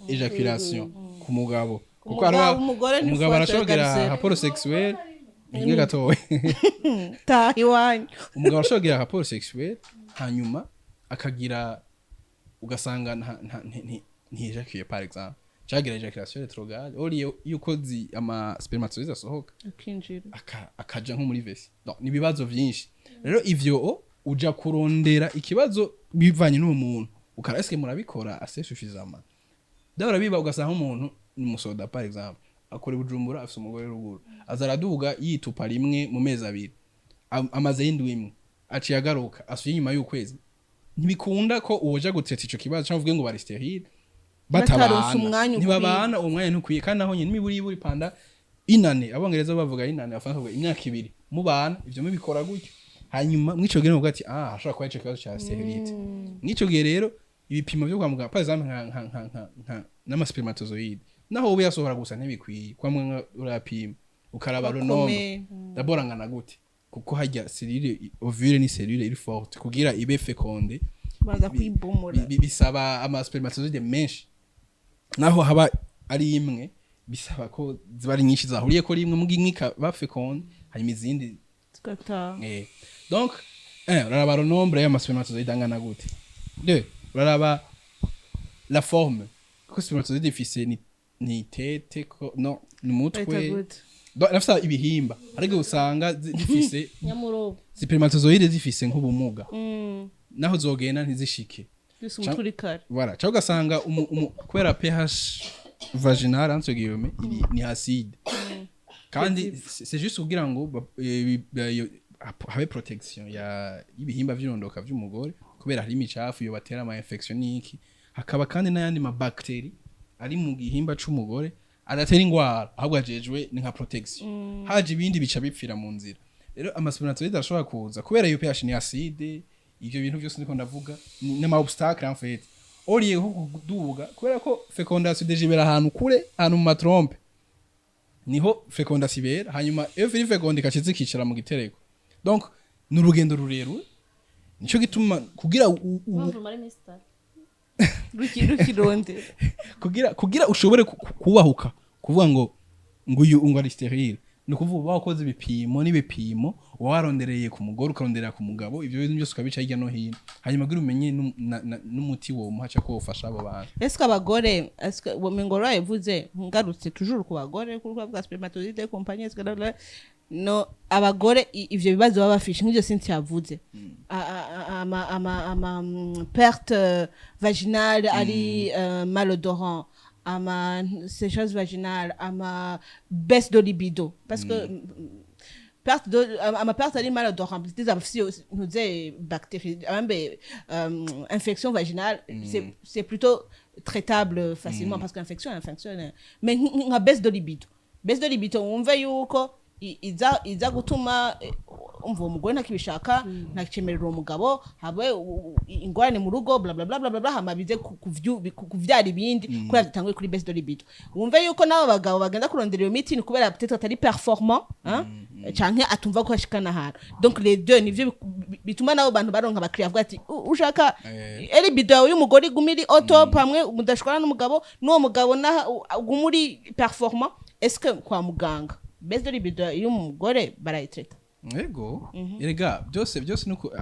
éjaculation ku mugabo, kuko Umugore ni umugabo fois arashobora kugira égale rapport sexuelle rimwe gatoya. Taha iwanyu. Umugabo arashobora kugira rapport sexuelle, hanyuma akagira, ugasanga ntiyejacuye par exemple, cagira éjaculation rétrograde au lieu yuko ama spermatozoïdes asohoka akinjira, akaja nko muri vessie. Donc ni ibibazo vyinshi. Rero ivyo uja kurondera ikibazo bivanye n'uwo muntu, ukara eske murabikora assez suffisamment? Dahora biba, ugasanga nk'umuntu ni umusoda par exemple, akora i Bujumbura, afise umugore ruguru, aza araduga yitupa rimwe mu mezi 2, amaze y'indwi imwe, aciye agaruka, asuye inyuma y'ukwezi. Ntibikunda ko uwoja guteta ico kibazo cyangwa uvuge ngo bari stérile Bataronse batabana. Umwanya ukwiye. Ntibabana, uwo mwanya ntukwiye. Kandi naho nyine imiburi pendant une année, Abongereza bavuga une année, Abafaransa bavuga imyaka 2, mubana ivyo mubikora gutyo, hanyuma mw'ico gihe muvuga ati: "Ah, hashobora kuba ico kibazo ca stérilité." Mw'ico gihe rero ibipimo vyo kwa muganga, par exemple nka n'ama spermatozoïdes, naho wowe yasohora gusa ntibikwiye, kwa muganga urapima, ukaraba le nombre Bakomeye. d'abord angana gute, kuko hajya cellule ovule ni cellule iri forte kugira ibe fécondée. Baza kwibomora. Bisaba ama spermatozoïdes menshi, naho haba ari imwe bisaba ko ziba ari nyinshi zahuriye ko rimwe, muga imwe ikaba fécondée, hanyuma izindi zigataha. Donc un, uraraba le nombre y'ama spermatozoïdes angana gute. Deux, uraraba la forme, kuko spermatozoïde ifise ni tête ko no ni umutwe. Bayita gute? Donc irafise ibihimba, ariko usanga zifise Nyamurobo. spermatozoïde zifise nk'ubumuga, naho zogenda ntizishike. Bise umutwe uri kare. Voilà, cyangwa ugasanga kubera pH vaginal entre guillemets iri ni acide, kandi c'est juste kugira ngo habe protection ya y'ibihimba vy'irondoka vy'umugore, kubera hari imicafu yo batera ama infection n'iki. Hakaba kandi n'ayandi ma bactéries ari mu gihimba c'umugore adatera ingwara, ahubwo ajejwe ni nka protection, haje ibindi bica bipfira mu nzira. Rero ama spermatozoïdes arashobora kuza kubera iyo pH ni acide, ivyo bintu byose niko ndavuga n'ama obstacle en fait, au lieu ko kuduga, kubera ko fécondation déjà ibera ahantu kure, ahantu mu ma trompes niho fécondation ibera, hanyuma iyo iri fécondée ikaca zikicara mu gitereko. Donc ni urugendo rurerure, nico gituma kugira Mpamvu rumara iminsi 3. Rukirondera. Kugira ushobore kubahuka kuvuga ngo uyu ngo ari stérile, ni ukuvuga uba wakoze ibipimo n'ibipimo, uba warondereye ku mugore, ukaronderera ku mugabo, ivyo bintu byose ukabica hirya no hino, hanyuma kugira umenye n'umuti womuha cyangwa ko wofasha abo bantu. Est-ce que abagore, est-ce que uwo ngo yavuze, ngarutse toujours ku bagore, kuri bwa spermatozoïde compagnie, est-ce que no abagore ivyo bibazo baba bafishe nk'ivyo Cynthia yavuze, ama perte vaginale ari malodorant, ama sécheresse vaginale, ama baisse de libido, parce que perte de ama perte ari malodorant, peut-être abafise ntuze bactéries ambe infection vaginale, c'est plutôt traitable facilement, parce qu'infection infection, mais nka baisse de libido wumve yuko iza gutuma umva uwo mugore ntakibishaka, ntakicemerera uwo mugabo, habe ingorane mu rugo, bla bla bla bla bla bla, hama bize kuvyara ibindi kubera bitanguye kuri baisse de libido. Wumve yuko n'abo bagabo bagenda kurondera iyo miti ni kubera peut-être atari performant, hein, canke atumva ko ashikana ahantu. Donc les deux nivyo bituma n'abo bantu baronka abakiriya, avuga ati: "Ushaka libido yawe y'umugore iguma iri au top, hamwe mudashwana n'umugabo, n'uwo mugabo naha uguma uri performant." Est-ce que kwa muganga baisse de libido y'umugore barayitraita? Ego, erega byose byose nuko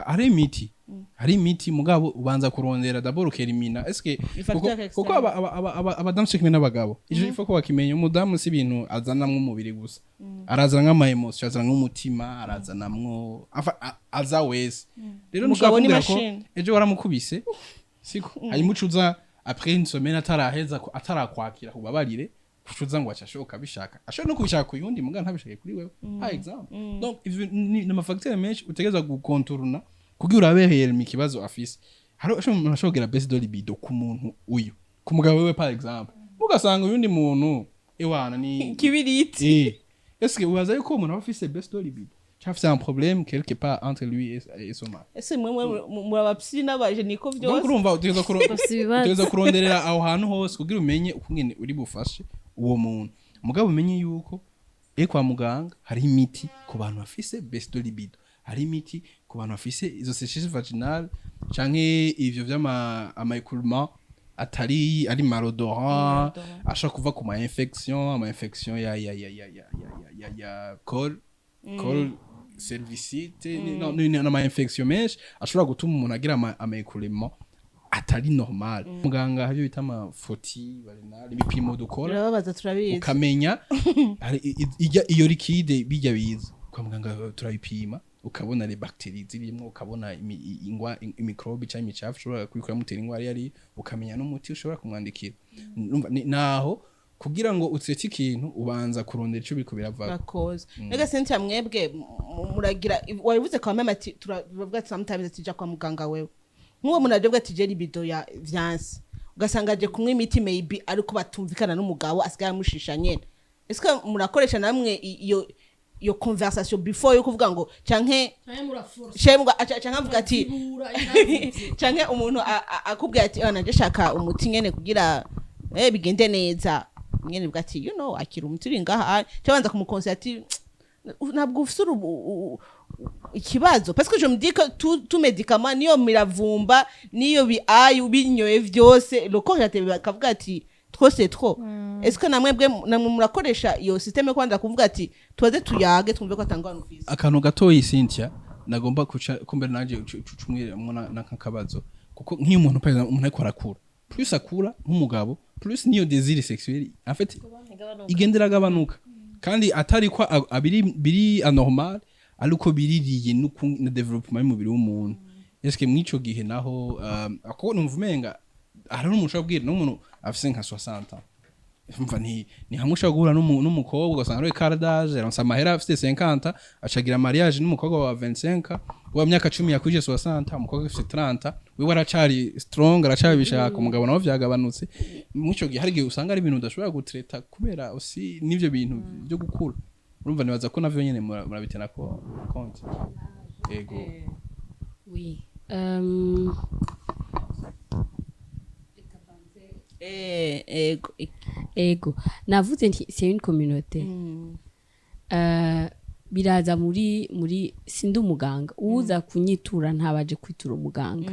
hari imiti, mugabo ubanza kurondera d'abord ukerimina eske Facteur kuko, externe. kuko aba abadamu cyo kimwe n'abagabo, ivyo ifo ko bakimenya, umudamu si ibintu azanamwo umubiri gusa, arazana nk'ama émotion, azana nk'umutima, arazanamwo aza wese. Rero Umugabo ntushobora ni kumbwira ko machine. ejo waramukubise, siko? Hanyuma ucuza après une semaine ataraheza atarakwakira kubabarire, ucuza ngo acashoka bishaka, ashobora no kubishaka ku yundi, mugabo ntabishake kuri wewe, par exemple. Donc ivyo ni ama facteur menshi utegerezwa gukontoruna kugira urabe réellement ikibazo afise. Hari umuntu ashobora kugira baisse de libido ku muntu uyu, ku mugabo wewe par exemple, ugasanga uyundi muntu ewana ni Kibiriti. Est-ce que ubaza yuko umuntu aba afise baisse de libido cyangwa afise un problème quelque part entre lui et son mari? Ese mwe muri aba psy n'aba gynéco? Donc Byose. urumva utegerezwa Bafise ibibazo. utegerezwa kuronderera aho hantu hose kugira umenye ukungene uri bufashe uwo muntu. Mugabo umenye yuko kwa muganga hari imiti ku bantu bafise baisse de libido, hari imiti ku bantu bafise izo sécheresse vaginale canke ivyo vy'ama ama écoulement atari ari malodorant, ashobora kuva ku ma infection, ama infection ya col cervicite, no, n'ama infection menshi ashobora gutuma umuntu agira ama écoulement atari normal. Muganga hari ibyo bita ama frottis vaginal, ibipimo dukora. Birababaza, turabizi. Ukamenya hari iyo liquide bijya biza kwa muganga, turabipima, ukabona les bactéries zirimo, ukabona microbe cyangwa imicafu ushobora kubikora mutera ingwara iyo ari, ukamenya n'umuti ushobora kumwandikira. Urumva, naho kugira ngo utsetse ikintu ubanza kurondera ico biriko biravako. Bakoze nega. Cynthia, mwebwe muragira, wabivuze kwa mama ati turavuga ati sometimes ati ja kwa muganga wewe, nk'uwo muntu aje avuga ati je libido ya vyanse, ugasanga aje kunywa imiti, maybe ariko batumvikana n'umugabo asigaye amushisha nyene. Ese murakoresha namwe iyo conversation before yo kuvuga ngo canke shemwa, canke avuga ati, canke umuntu akubwira ati: "Oh, nanje shaka umuti nyene kugira bigende neza nyene", uvuga ati akira umuti uri ngaha, cyangwa kumukonsera ati ntabwo ufise ikibazo, parce que je me dis que tout médicament, niyo miravumba, niyo biayu binyoye vyose, le corps yate bakavuga ati trop c'est trop. Est-ce que namwe bwe namwe murakoresha iyo système yo kwanza kuvuga ati tubaze tuyage twumve ko atangwana ufise? Akantu gatoyi, Cynthia, nagomba kuca kumbere nanje ucumwiramwo na nk'akabazo, kuko nk'iyo umuntu, par exemple, umuntu ariko arakura, plus akura nk'umugabo, plus niyo désir sexuel en fait igenda iragabanuka, kandi atari ko abiri biri anormal, ariko biririye na développement y'umubiri w'umuntu. Eske mw'ico gihe naho ako numva umenga hari n'umuntu ushobora kubwira n'umuntu afise nka 60 ans, umva, ni hamwe ushobora guhura n'umukobwa ugasanga ari quart d'âge, yaronse amahera afite 50, acagira mariage n'umukobwa wa 25 wa myaka 10 yakwije 60, umukobwa afite 30, wewe aracari strong, aracabishaka, umugabo nawe vyagabanutse. Mw'ico gihe hari igihe usanga ari ibintu udashobora gutreta kubera aussi n'ivyo bintu byo gukura. Urumva, nibaza ko navyo nyene murabitena ko compte. Ego. Oui. Ego. Ego, navuze nti c'est une communauté. Biraza muri sindi umuganga, uza kunyitura ntabaje kwitura umuganga,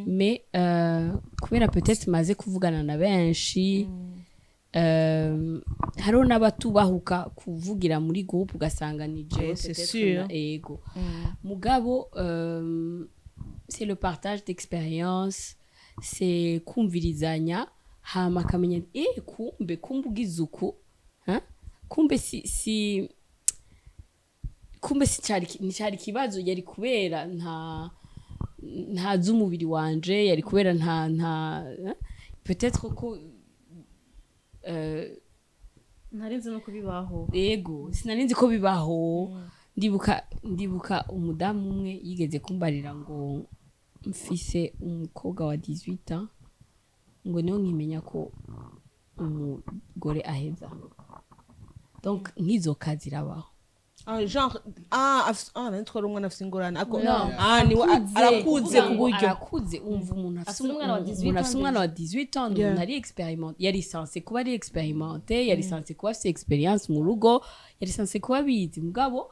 mais kubera peut-être maze kuvugana na benshi, hariho n'abatubahuka kuvugira muri groupe, ugasanga ni jewe Eh, c'est peut-être sûr. Ego, mugabo c'est le partage d'expérience, c'est kumvirizanya, hama akamenya kumbe ugize uku, hein? Kumbe si kumbe si cari nticari ikibazo, yari kubera ntazi umubiri wanje, yari kubera nta hein? Peut-être ko Ntarinzi no kubibaho. Ego, sinari nzi ko bibaho. Ndibuka umudamu umwe yigeze kumbarira ngo mfise umukobwa wa 18 ans, ngo niho nkimenya ko umugore aheza. Donc nk'izo kazi zirabaho. Ah, genre ah nari twari umwana afise ingorane ako. No. Ah, niwe arakuze Kuvuga ku ngo buryo arakuze, umva, umuntu afise Afise umwana wa 18 umuntu afise ans. umwana wa 18 ans, umuntu ari expérimenté, yari censé kuba ari expérimenté, yari censé kuba afise expérience mu rugo, yari censé kuba abizi, mugabo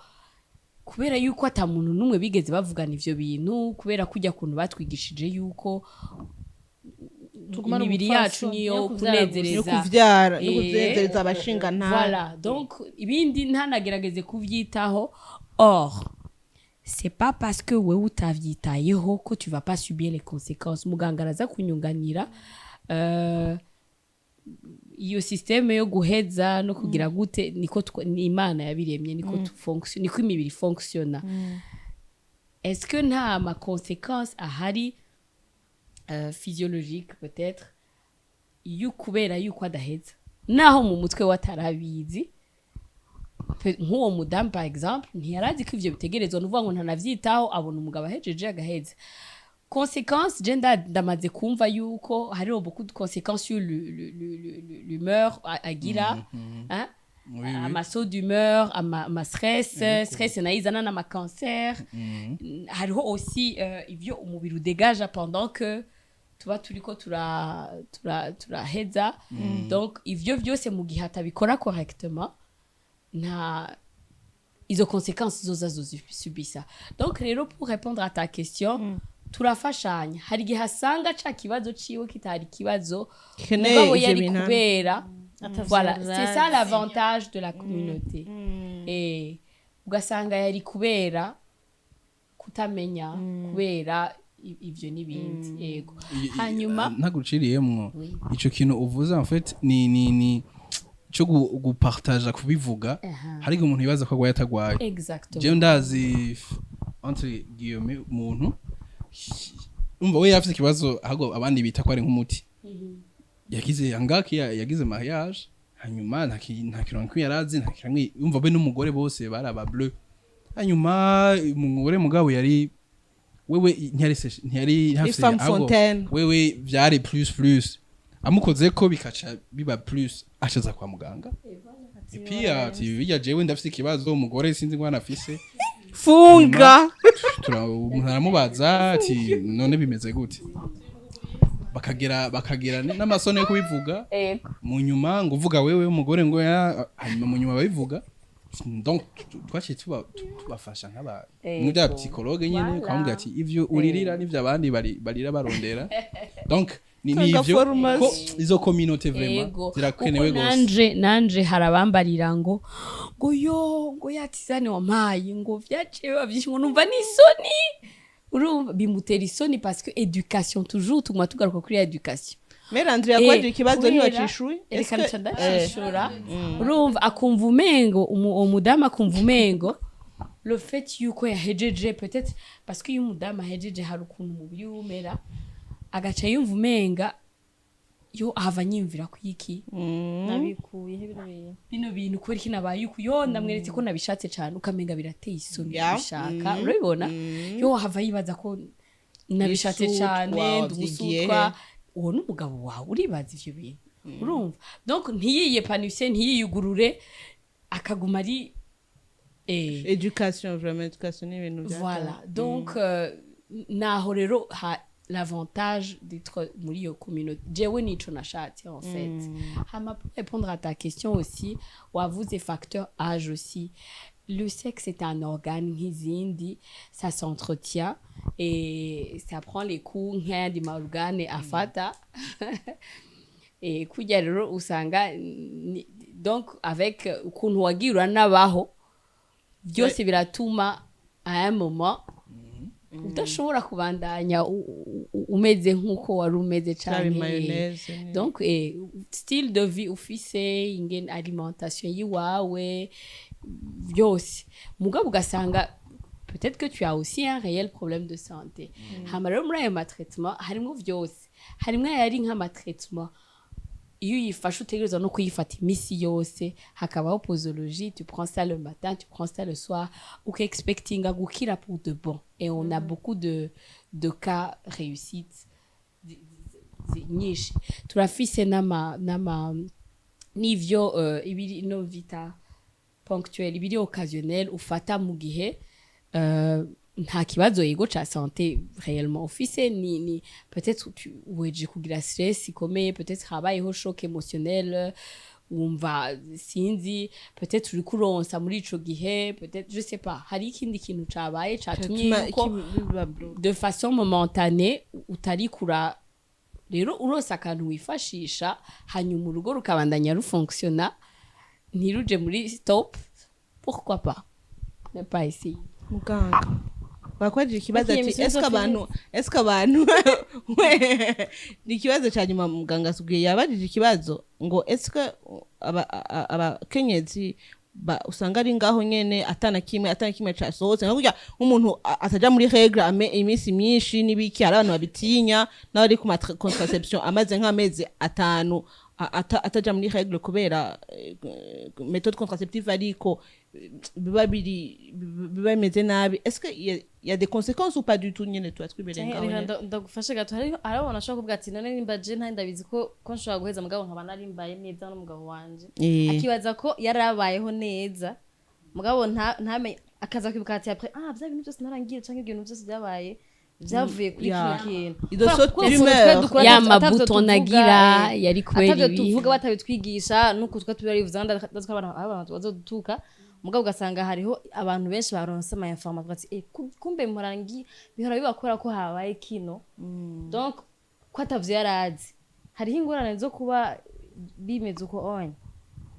kubera yuko ata muntu n'umwe bigeze bavugana ivyo bintu, kubera kujya kuntu batwigishije yuko Tugumane imibiri yacu umupfasoni. niyo Yo kuvyara gusa. kunezereza. No kuvyara no kunezereza abashinga nta Voilà, donc ibindi ntanagerageze kuvyitaho. Or C'est pas parce que wewe utavyitayeho ko tu vas pas subir les conséquences. Muganga araza kunyunganira. Iyo système yo guheza no kugira gute, niko ni Imana yabiremye, niko niko imibiri fonctionna. Est-ce que nta ma conséquence ahari physiologique peut-être yo kubera yuko adaheza, naho mu mutwe we atarabizi? Nk'uwo mudamu par exemple ntiyarazi ko ivyo bitegerezwa, nuvuga ngo ntanavyitaho, abona umugabo ahejeje agaheza. Conséquence, je ndamaze kumva yuko hariho beaucoup de conséquences sur l'humeur agira, hein? Oui, oui. Ama saut d'humeur, ama stress, stress nayo izana n'ama cancer. Hariho aussi ivyo umubiri udégaja pendant que tuba turiko turaheza. Donc ivyo vyose, mu gihe atabikora correctement, nta izo conséquences zoza zozisubisa. Donc rero, pour répondre à ta question, turafashanya. Hari igihe asanga ca kibazo ciwe kitari ikibazo, Keneye mugabo ivyo yari bintu. kubera. Voilà, c'est ça l'avantage de la communauté. Eh, ugasanga yari kubera kutamenya, kubera ivyo n'ibindi, yego. Hanyuma Ntaguciriyemwo. Oui. Ico kintu uvuze, en fait, ni cyo gupartager, kubivuga. Hari igihe umuntu yibaza ko agwaye atagwaye. Exactement. Jewe ndazi, entre guillemets, umuntu umva we yafise ikibazo, ahubwo abandi bita ko ari nk'umuti yagize angaki yagize mariage, hanyuma nta kintu kimwe yarazi, nta kintu. Umva, be n'umugore bose bari aba bleu. Hanyuma umugore mugabo yari wewe ntiyari ntiyari ntafise Ifemme ahubwo fontaine. Wewe vyari plus plus, amukoze ko bikaca biba plus, acaza kwa muganga et puis ati: "Bijya jewe ndafise ikibazo, umugore sinzi ngo afise." Funga. Umuntu aramubaza ati: "None bimeze gute?" Bakagera n'amasoni yo kubivuga. Mu nyuma ngo uvuga wewe umugore ngo hanyuma mu nyuma babivuga. Donc twaciye tubafasha nk'aba mu bya psychologue nyene, ukamubwira ati: "Ivyo uririra n'ivyo abandi barira barondera." Donc ni Tanga ivyo ko formation. izo communauté vraiment zirakenewe Kuko gose. nanje harabambarira ngo yo ngo ya tisane wampaye, ngo vyaciye biba vyinshi, ngo numva n'isoni. Urumva bimutera isoni parce que éducation, toujours tuguma tugaruka kuri éducation. Mère Andrea yakwaje ikibazo, ntiwacishuye. Reka nca ndacishura. Urumva, akumva umengo uwo mudamu akumva umengo le fait yuko yahejeje, peut-être parce que iyo umudamu ahejeje hari ukuntu umubiri we umera, agaca yumva umenga yo ahava anyiyumvira ko iki Nabikuyeho bino bintu. Bino bintu kubera iki nabaye uku? Yo ndamweretse ko nabishatse cyane, ukamenga birateye isoni kubishaka. Urabibona, yo hava yibaza ko nabishatse Isutwa, cyane, ndi wavyigiye umusutwa. he? Uwo n'umugabo wawe, uribaza ivyo bintu. Urumva, donc ntiyiyepanise, ntiyiyugurure, akaguma ari Éducation, vraiment, éducation ni ibintu bya Voilà, donc naho rero ha l'avantage d'être muri iyo communauté. Jewe nico nashatse en fait. Hama pour répondre à ta question aussi, wavuze facteur âge aussi, le sexe est un organe nk'izindi, ça s'entretient et ça prend les coups nk'ayandi ma organe afata. Et kurya rero usanga donc avec ukuntu wagiye uranabaho byose biratuma à un moment udashobora kubandanya umeze nk'uko wari umeze Cyaba canke mayonnaise donc style de vie ufise, ingene alimentation yiwawe, byose. Mugabo ugasanga peut-être que tu as aussi un réel problème de santé. Hama rero muri ayo matraitement harimwo vyose, harimwo ayari nk'amatraitement iyo uyifashe utegerezwa no kuyifata iminsi yose, hakabaho posologie, tu prends ça le matin, tu prends ça le soir, uka-expectinga gukira pour de bon. Et on a beaucoup de cas réussites nyinshi. Turafise n'ama n'ivyo ibiri no vita ponctuel, ibiri occasionnel, ufata mu gihe nta kibazo yego ca santé réellement ufise, ni peut-être weje kugira stress ikomeye, peut-être habayeho choc émotionnel, wumva sinzi, peut-être uri kuronsa muri ico gihe, peut-être, je sais pas, hari ikindi kintu cabaye catumye Catuma yuko biba bloqué. De façon momentanée utari kura. Rero urose akantu wifashisha, hanyuma urugo rukabandanya rufonctionna, ntiruje muri stop, pourquoi pas ne pas essayer? Muganga. Bakwaje ikibazo Bakiye ati imisiyo eske zose. Abantu, eske abantu we, ni ikibazo cya nyuma. Muganga asubwiye, yabajije ikibazo ngo eske abakenyezi usanga ari ngaho nyene atana kimwe casohotse, nka kurya nk'umuntu ataja muri règle iminsi myinshi n'ibiki. Hari abantu babitinya n'abari ku ma contraception amaze nk'amezi 5 ataja muri règle kubera méthode contraceptive, ariko biba biri biba bimeze nabi. Est-ce que y a des conséquences ou pas du tout? Nyene tuba twibereye ngaho Reka nyene. Ndagufashe gato. Hariho abantu bashobora kuvuga ati: "None nimba je ntari ndabizi ko nshobora guheza, mugabo nkaba nari mbaye neza n'umugabo wanje." Akibaza ko yarabayeho neza, mugabo ntamenye, akaza kwibuka ati après: "Ah, bya bintu byose narangiye canke ibintu byose byabaye byavuye kuri Ya. kino kintu." Izo Kubera saute ko ukuntu d'humeur. twe dukura Ya atavyo mabuto tuvuga, nagira yari kubera atavyo ibi. tuvuga, batabitwigisha, nuko twe tubarivuza, ndazi ko abantu bazodutuka, mugabo ugasanga hariho abantu benshi baronse ama information bati: "Eh, kumbe mpora bihora bibakora ko habaye kino." Donc ko atavyo yarazi, hariho ingorane zo kuba bimeze uko onye?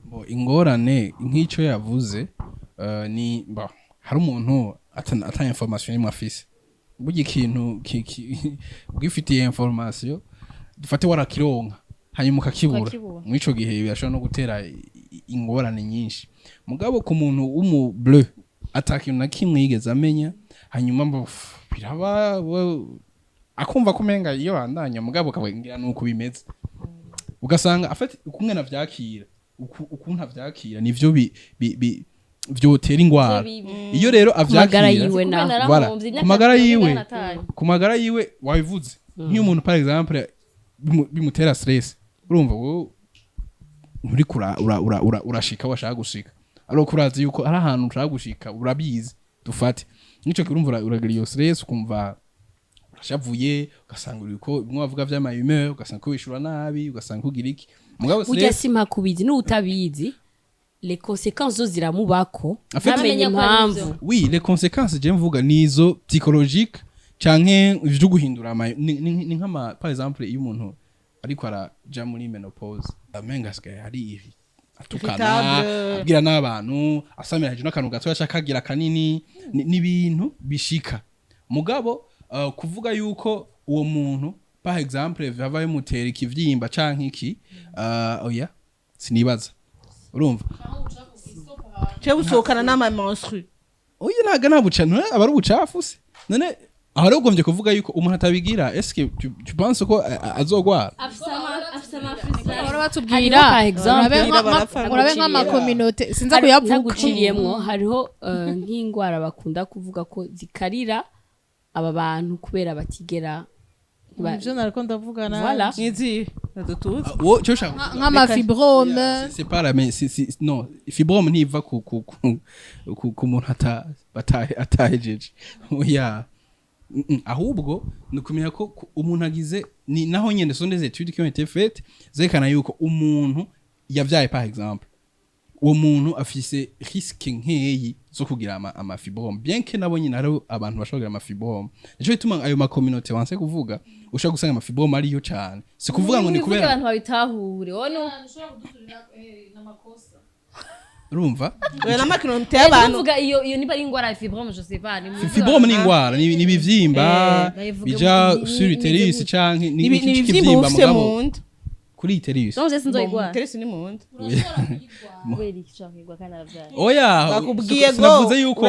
Bo, ingorane nk'icyo yavuze ni ba hari umuntu ata information imwe afise. Burya ikintu ugifitiye information, dufate warakironka hanyuma ukakibura, Ukakibura. muri ico gihe birashobora no gutera ingorane nyinshi. Mugabo ku muntu w'umu bleu ata kintu na kimwe yigeze amenya, hanyuma ngo biraba akumva ko umenga iyo bandanya, mugabo ukabwira nuko bimeze, ugasanga afite ukumwe navyakira, ukuntu avyakira nivyo vyotera ingwara. Iyo rero magara avyakira yiwe naho. Voilà. Ku magara yiwe, ku magara yiwe wabivuze, nk'iyo umuntu par exemple bimutera stress, urumva wowe nturiko urashika washaka gushika, ariko urazi yuko ari ahantu ushaka gushika, urabizi. Dufate nk'ico gihe, urumva uragira iyo stress, ukumva urashavuye, ugasanga uriko bimwe bavuga vy'ama humeur, ugasanga ko wishura nabi, ugasanga kugira iki, mugabo Burya stress si mpakubizi n'utabizi, les conséquences zo ziramubako En fait- ntamenye Ntamenye ko ari impamvu. ivyo. Oui, les conséquences je mvuga nizo psychologique canke ivyo guhindura ama ni nk'ama par exemple iyo umuntu ariko araja muri ménopause, amenga asigaye ari ibi atukana, Irritable. abwira n'abantu, asamira hejuru n'akantu gatoya ashaka kagira kanini, ni ibintu bishika. Mugabo kuvuga yuko uwo muntu par exemple vyava bimutera ikivyimba canke iki, oya, sinibaza, urumva. Ce busohokana n'ama menstru. Oya, ntago nta buca, none aba ari ubucafu se? None aho rero ugombye kuvuga yuko umuntu atabigira, est-ce que tu penses ko azogwara? Bahora batubwira Hariho, par exemple, Barapfa. urabe nk'ama communautés, sinza kuyavuga. Ntaguciriyemwo, hariho nk'ingwara bakunda kuvuga ko zikarira aba bantu kubera batigera Ivyo nariko ndavuga na Voilà. N'izihe nazo tuzi? Wo cyo ushaka kuvuga? Nk'ama fibromes. C'est pas la mais non, fibrome ntiva ku muntu atahejeje, oya. Ahubwo ni ukumenya ko umuntu agize ni naho nyene sont des études qui ont été faites zerekana yuko umuntu yavyaye par exemple, uwo muntu afise risque nkeyi zo kugira ama fibrome, bien que nabo nyine hari abantu bashobora kugira ama fibrome. Nico gituma ayo ma communauté wanse kuvuga, ushobora gusanga ama fibrome ariyo cane, si kuvuga ngo ni kubera abantu babitahure wowe Urumva. Oya, n'ama communautés y'abantu. Tuvuga iyo niba ari ingwara ya fibrome, je sais pas, ni Fibrome ni ingwara, ni ibivyimba Bayivuga bija sur ni utérus canke ni ibivyimba ufise mu nda. Kuri utérus. Donc je sinzoyigwara. Utérus ni mu nda. Kubera iki ushaka kuyigwara kandi naravyaye? Oya. Bakubwiye ngo Sinavuze yuko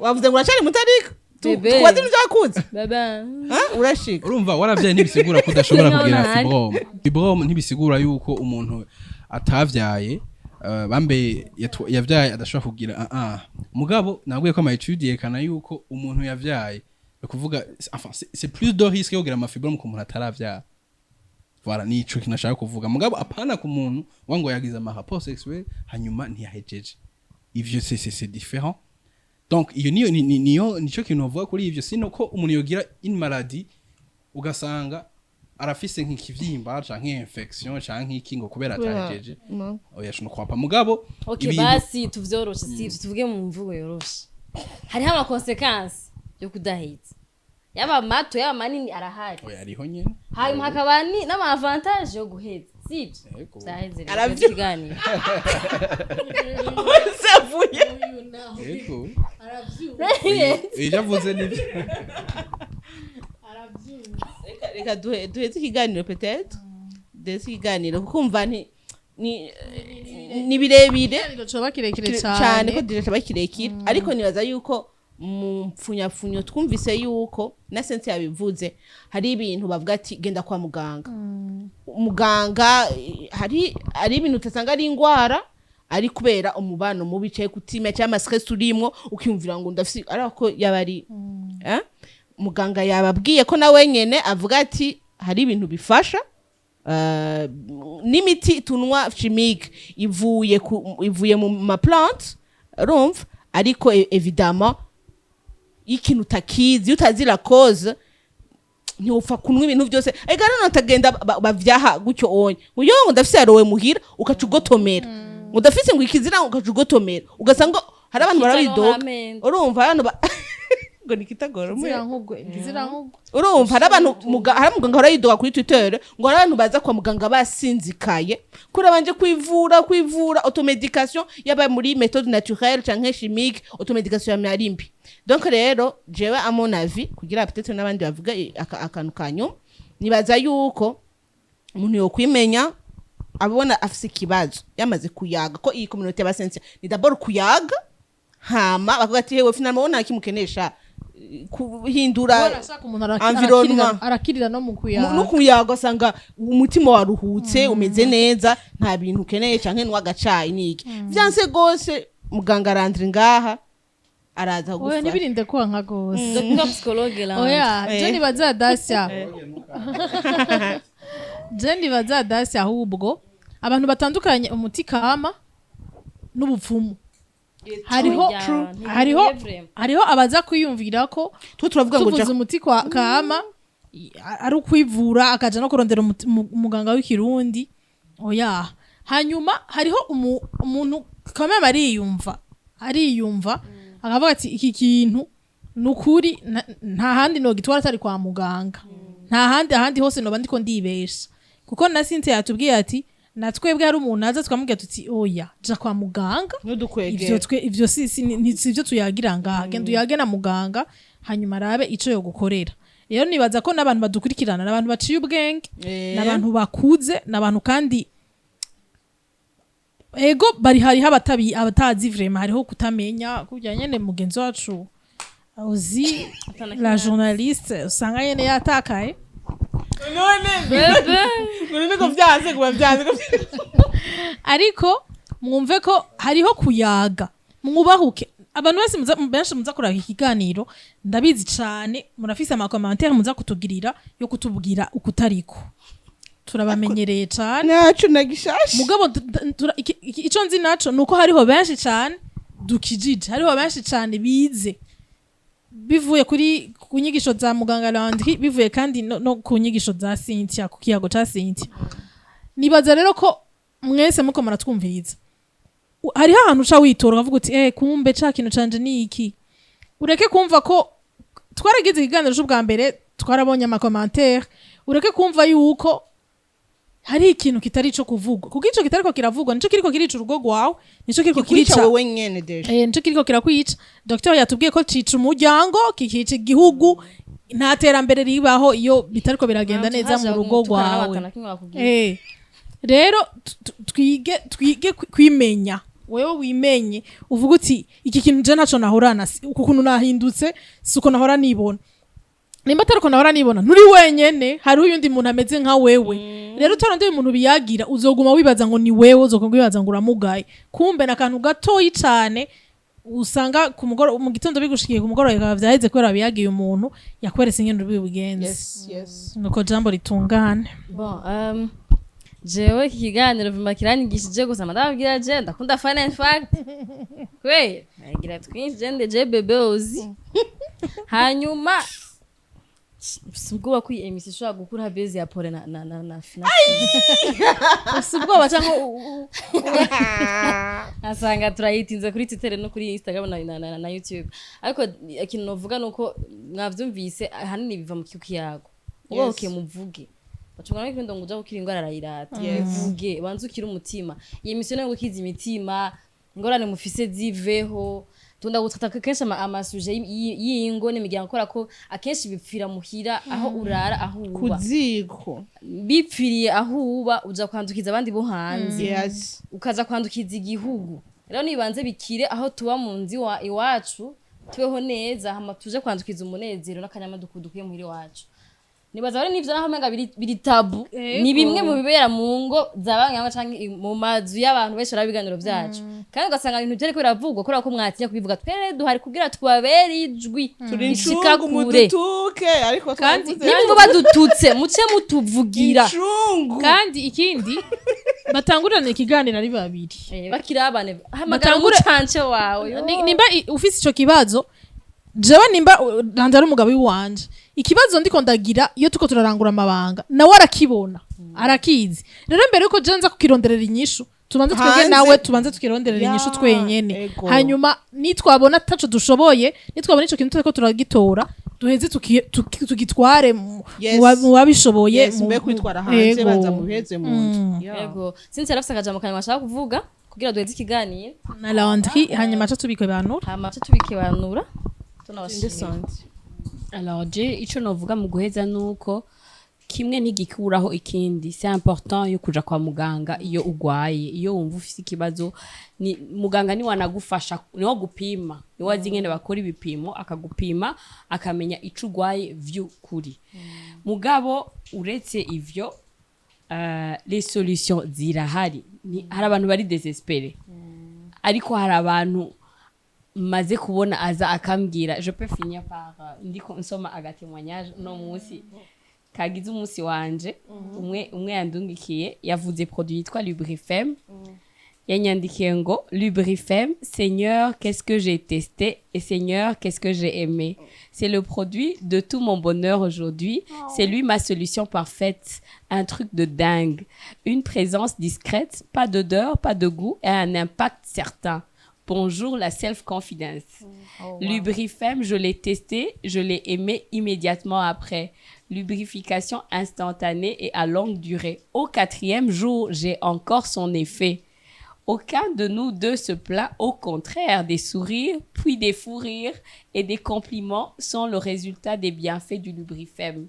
wavuze ngo uracari muto, ariko Bébé. tubaze ibyo wakuze. Baba. Ha? Urashika. Urumva, waravyaye ntibisigura ko udashobora kugira None. fibrome. Fibrome ntibisigura yuko umuntu atavyaye, bambe yavyaye adashobora kugira. Ah ah, mugabo nabwiye ko ama études yerekana yuko umuntu yavyaye, ni kuvuga enfin c'est plus de risque yo kugira ama fibrome ku muntu ataravyara. Voilà, nico kintu nashaka kuvuga. Mugabo apana ku muntu wango yagize ama rapport sexuel hanyuma ntiyahejeje, ivyo c'est différent. Donc iyo niyo niyo nico kintu bavuga kuri ivyo. Sino ko umuntu yogira une maladie, ugasanga arafise nk'ikivyimba canke infection canke iki, ngo kubera atahejeje, oya, je ne crois pas. Mugabo Okay, basi tuvyoroshe, si tuvuge mu mvugo yoroshe, hariho ama conséquences yo kudaheza, yaba mato yaba manini, arahari. Oya, ariho nyene. Hanyuma hakaba n'ama avantage yo guheza, sibyo? Yego. Vyaheze rero Aravyo. ikiganiro. Savuye. Yego. Ivyo avuze nivyo. Reka duheze ikiganiro, peut-être duheze ikiganiro, kuko umva ni birebire. Ikiganiro coba kirekire cyane cyane. Ko déjà caba kirekire, ariko nibaza yuko mu mpfunyapfunyo twumvise yuko na sense yabivuze, hari ibintu bavuga ati genda kwa muganga. Muganga hari ibintu utasanga ari ingwara, ari kubera umubano mubi cyangwa kutimenya cyangwa ama stress urimwo, ukiyumvira ngo ndafise, ariko yaba ari eh? Muganga yababwiye ko nawe nyene avuga ati hari ibintu bifasha, n'imiti tunwa chimique ivuye mu ma plante, urumva? Ariko évidemment ikintu utakizi, iyo utazi la cause, ntiwupfa kunywa ibintu byose. Ega none utagenda bavyaha gutyo onye ngo yo ngo ndafise yarowe muhira, ukaca ugotomera, ngo ndafise ngo ikizira, ukaca ugotomera, ugasanga hari abantu barabidoga. Urumva abantu ngo nikitagora. Zirankugwe, zirankugwe. Urumva hari abantu hari muganga ahora yidoga kuri Twitter ngo hari abantu baza kwa muganga basinzikaye kuri abanje kwivura automédication, yaba muri méthode naturelle canke chimique, automédication ya ari mbi. Donc rero jewe, à mon avis, kugira peut-être n'abandi bavuga akantu kanyuma, nibaza yuko umuntu yokwimenya abona afise ikibazo yamaze kuyaga, ko iyi communauté y'abasensia ni d'abord kuyaga, hama bakavuga ati hewe, finalement ubona kimukenesha kuhindura Ashaka umuntu environnement. arakirira no mu kuyaga. No kuyaga usanga umutima waruhutse, umeze neza, nta bintu ukeneye, canke n'uwagacayi niki vyanse gose, muganga arandira ngaha, araza Oya. kugufasha. Ntibirinde kwanka gose. Docteur psychologue là. Oya, je nibaza Dacia, je nibaza Dacia, ahubwo abantu batandukanye umuti kama n'ubupfumu. Hariho abaza kwiyumvira ko Twe turavuga ngo tuvuze umuti kwa kama ari ukwivura, akaja no kurondera umuganga w'ikirundi. Oya. Hanyuma hariho umuntu kameme ariyumva akavuga ati iki kintu nukuri nta handi nogitwara atari kwa muganga, nta handi, ahandi hose noba ndiko ndibesha. Kuko na Cynthia yatubwiye ati na twebwe hari umuntu aza tukamubwira tuti oya, ja kwa muganga. Ntudukwegere. Ivyo twe ivyo si ivyo tuyagira ngaha, genda uyage na muganga, hanyuma arabe ico yogukorera. Rero nibaza ko n'abantu badukurikirana n'abantu baciye ubwenge, n'abantu bakuze, n'abantu kandi ego bari, hariho abatazi vraiment, hariho kutamenya kurya nyene mugenzi wacu uzi la journaliste usanga nyene yatakaye. None none ko vyanse kuba vyanse ko. Ariko mwumve ko hariho kuyaga, mwubahuke. Abantu bose benshi muza kuraba iki kiganiro, ndabizi cane murafise ama commentaires muza kutugirira yo kutubwira ukutariko, turabamenyereye cane. Nacu nagishashe. Mugabo ico nzi naco nuko hariho benshi cane dukijije, hariho benshi cane bize bivuye kuri ku nyigisho za muganga Landry, bivuye kandi no ku nyigisho za Cynthia, ku kiyago ca Cynthia. Nibaza rero ko mwese muko muratwumviriza, hariho ahantu uca witora ukavuga uti kumbe ca kintu canje ni iki. Ureke kumva ko twaragize ikiganiro c'ubwa mbere, twarabonye ama commentaires. Ureke kumva yuko hari ikintu kitari ico kuvugwa, kuko ico kitariko kiravugwa nico kiriko kirica urugo rwawe, nico kiriko kikwica kirica wewe nyene déjà. Nico kiriko kirakwica. Docteur yatubwiye ko cica umuryango, kikica igihugu. Nta terambere ribaho iyo bitariko biragenda neza mu rugo rwawe. Rero twige kwimenya. Wewe wimenye, uvuga uti iki kintu je ntaco nahorana, uku kuntu nahindutse si uko nahora nibona. Nimba atari uko nahora nibona, nturi wenyene, hariho uyundi muntu ameze nka wewe. Rero utarondeye umuntu biyagira, uzoguma wibaza ngo ni wewe, uzoguma wibaza ngo uramugaye, kumbe na akantu gatoyi cane usanga ku mugoro mu gitondo bigushikiye, ku mugoroba bikaba vyaheze kubera biyagiye umuntu yakweretse ingene uri bubigenze. Yes yes Nuko jambo ritungane. Bon, jewe iki kiganiro vuma kiranyigishije gusa. Ndababwira, je ndakunda fun and fact kwe agira twinshi, je nde je bebe ozi. Hanyuma mfise ubwoba ko iyi émission ishobora gukura base ya pole na Ufise ubwoba canke asanga turayitinze kuri Twitter no kuri Instagram na YouTube. Ariko ikintu novuga nuko mwavyumvise, ahanini biva mu kiyago. Ubohoke, muvuge. Bacunga no ngo uja gukira ingwara arayirata. Muvuge, banze ukire umutima. Iyi mission nayo gukiza imitima, ingorane mufise ziveho. Tunda gutata kenshi ama sujets y'ingo n'imiryango, kubera ko akenshi bipfira muhira, aho urara, aho Ku uba. ziko. Bipfiriye aho uba, uja kwandukiza abandi bo hanze, ukaza kwandukiza igihugu. Rero nibanze bikire aho tuba, mu nzu iwacu, tubeho neza, hama tuje kwandukiza umunezero n'akanyamuduku dukuye muhira iwacu. Nibaza rero nivyo, naho umenga biri tabou. Ni bimwe mu bibera mu ngo za bamwe canke mu mazu y'abantu benshi baraba ibiganiro vyacu, kandi ugasanga ibintu vyariko biravugwa kubera ko mwatinya kubivuga. Twere duhari kugira tubabere ijwi Turi rishika incungu, kure. mudutuke, ariko Kandi- twavuze. Nimba badututse, muce mutuvugira. Incungu. Kandi ikindi, batangurana ikiganiro ari babiri. Bakiri abana, hamagara umucance wawe. Nimba ufise ico kibazo, jewe nimba nanje ari umugabo w'iwanje, ikibazo ndiko ndagira iyo tuko turarangura amabanga, nawe arakibona, arakizi. Rero mbere yuko je nza kukironderera inyishu, tubanze twebwe Hanze. nawe, tubanze tukironderera inyishu twenyene. Hanyuma nitwabona ataco dushoboye, nitwabona ico kintu turiko turagitora, duheze tugitware mu babishoboye. Mbe kwitwara hanze. Banza mubiheze mu nzu. Yego, sinzi, yarafise akajambo kanyuma ashaka kuvuga kugira duheze ikiganiro. Na Landry, hanyuma aca tubikwebanura. Hama ce tubikebanura, tunabashimira. Alors, je ico novuga mu guheza nuko kimwe ntigikuraho ikindi. C'est important yo kuja kwa muganga iyo ugwaye, iyo wumva ufise ikibazo. Ni muganga ni wanagufasha, niwo gupima, niwe azi ingene bakora ibipimo, akagupima, akamenya ico ugwaye vy'ukuri. Mugabo uretse ivyo, les solutions zirahari. Hari abantu bari désespérés, ariko hari abantu maze kubona aza akambwira. Je peux finir par ndiko nsoma aga témoignage uno munsi kagize umunsi wanje. Umwe umwe yandungikiye, yavuze produit yitwa Lubrifem. Yanyandikiye ngo: "Lubrifem, Seigneur, qu'est-ce que j'ai testé et Seigneur, qu'est-ce que j'ai aimé! C'est le produit de tout mon bonheur aujourd'hui. C'est lui ma solution parfaite. Un truc de dingue, une présence discrète, pas d'odeur, pas de goût et un impact certain. Bonjour la self-confidence. Lubrifem, je l'ai testé, je l'ai aimé immédiatement après. Lubrification instantanée et à longue durée. Au quatrième jour, j'ai encore son effet. Aucun de nous deux se plaint, au contraire, des sourires, puis des fous rires et des compliments sont le résultat des bienfaits du Lubrifem.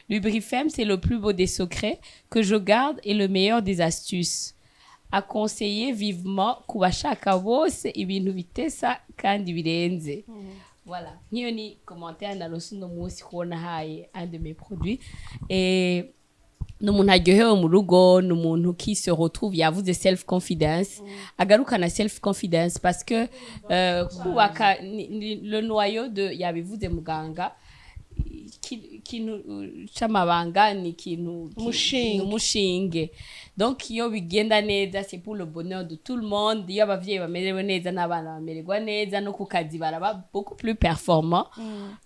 Lubrifem, c'est le plus beau des secrets que je garde et le meilleur des astuces. À conseiller vivement ku bashaka bose ibintu bitesa kandi birenze." Voilà, nk'iyo ni commentaire naronse uno munsi kubona haye un de mes produits. Et ni umuntu aryohewe mu rugo, ni umuntu qui se retrouve. Yavuze self confidence, agarukana self confidence, parce que kubaka ni le noyau de, yabivuze muganga, ikintu c'amabanga ni ikintu Umushinge. Ni umushinge. Donc iyo bigenda neza, c'est pour le bonheur de tout le monde. Iyo abavyeyi bamerewe neza, n'abana bamererwa neza, no ku kazi baraba beaucoup plus performant.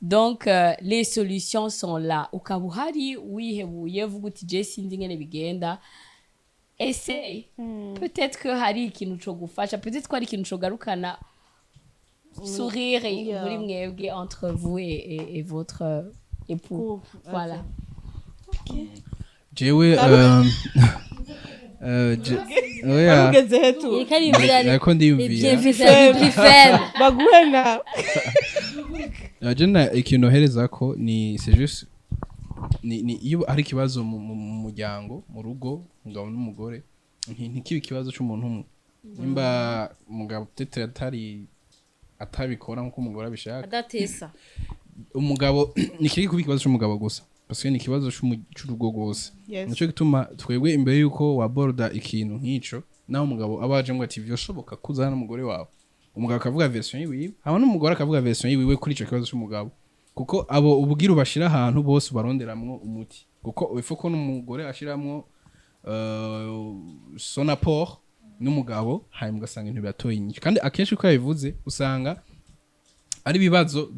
Donc les solutions sont là. Ukaba uhari wihebuye, uvuga uti: "Je sinzi ingene bigenda", essaye. Peut-être que hari ikintu co gufasha, peut-être ko hari ikintu cogarukana sourire muri mwebwe, entre vous et votre époux. Voilà. Jewe oya. Ugeze he tu? Iriko ariyumvira. Nariko ndiyumvira. Bienfaits za Lubrifem. Baguhe nawe. Je na ikintu nohereza ko ni, c'est juste ni iyo hari ikibazo mu muryango, mu rugo, umugabo n'umugore, ntikibe ikibazo c'umuntu umwe. Nimba umugabo peut-être atari atabikora nkuko umugore abishaka, adatesa, umugabo, ntikiri kuba ikibazo c'umugabo gusa, parce que ni ikibazo c'urugo rwose. Nico gituma twebwe, imbere yuko waborda ikintu nk'ico, naho umugabo aba aje ngo ati vyoshoboka kuzana n'umugore wawe, umugabo akavuga version yiwiwe, hama n'umugore akavuga version yiwiwe kuri ico kibazo c'umugabo, kuko abo ubwira ubashira ahantu bose ubaronderamwo umuti, kuko ifu ko n'umugore ashiramwo son apport, n'umugabo, hanyuma ugasanga ibintu biratoye inyishu. Kandi akenshi uko yabivuze, usanga ari ibibazo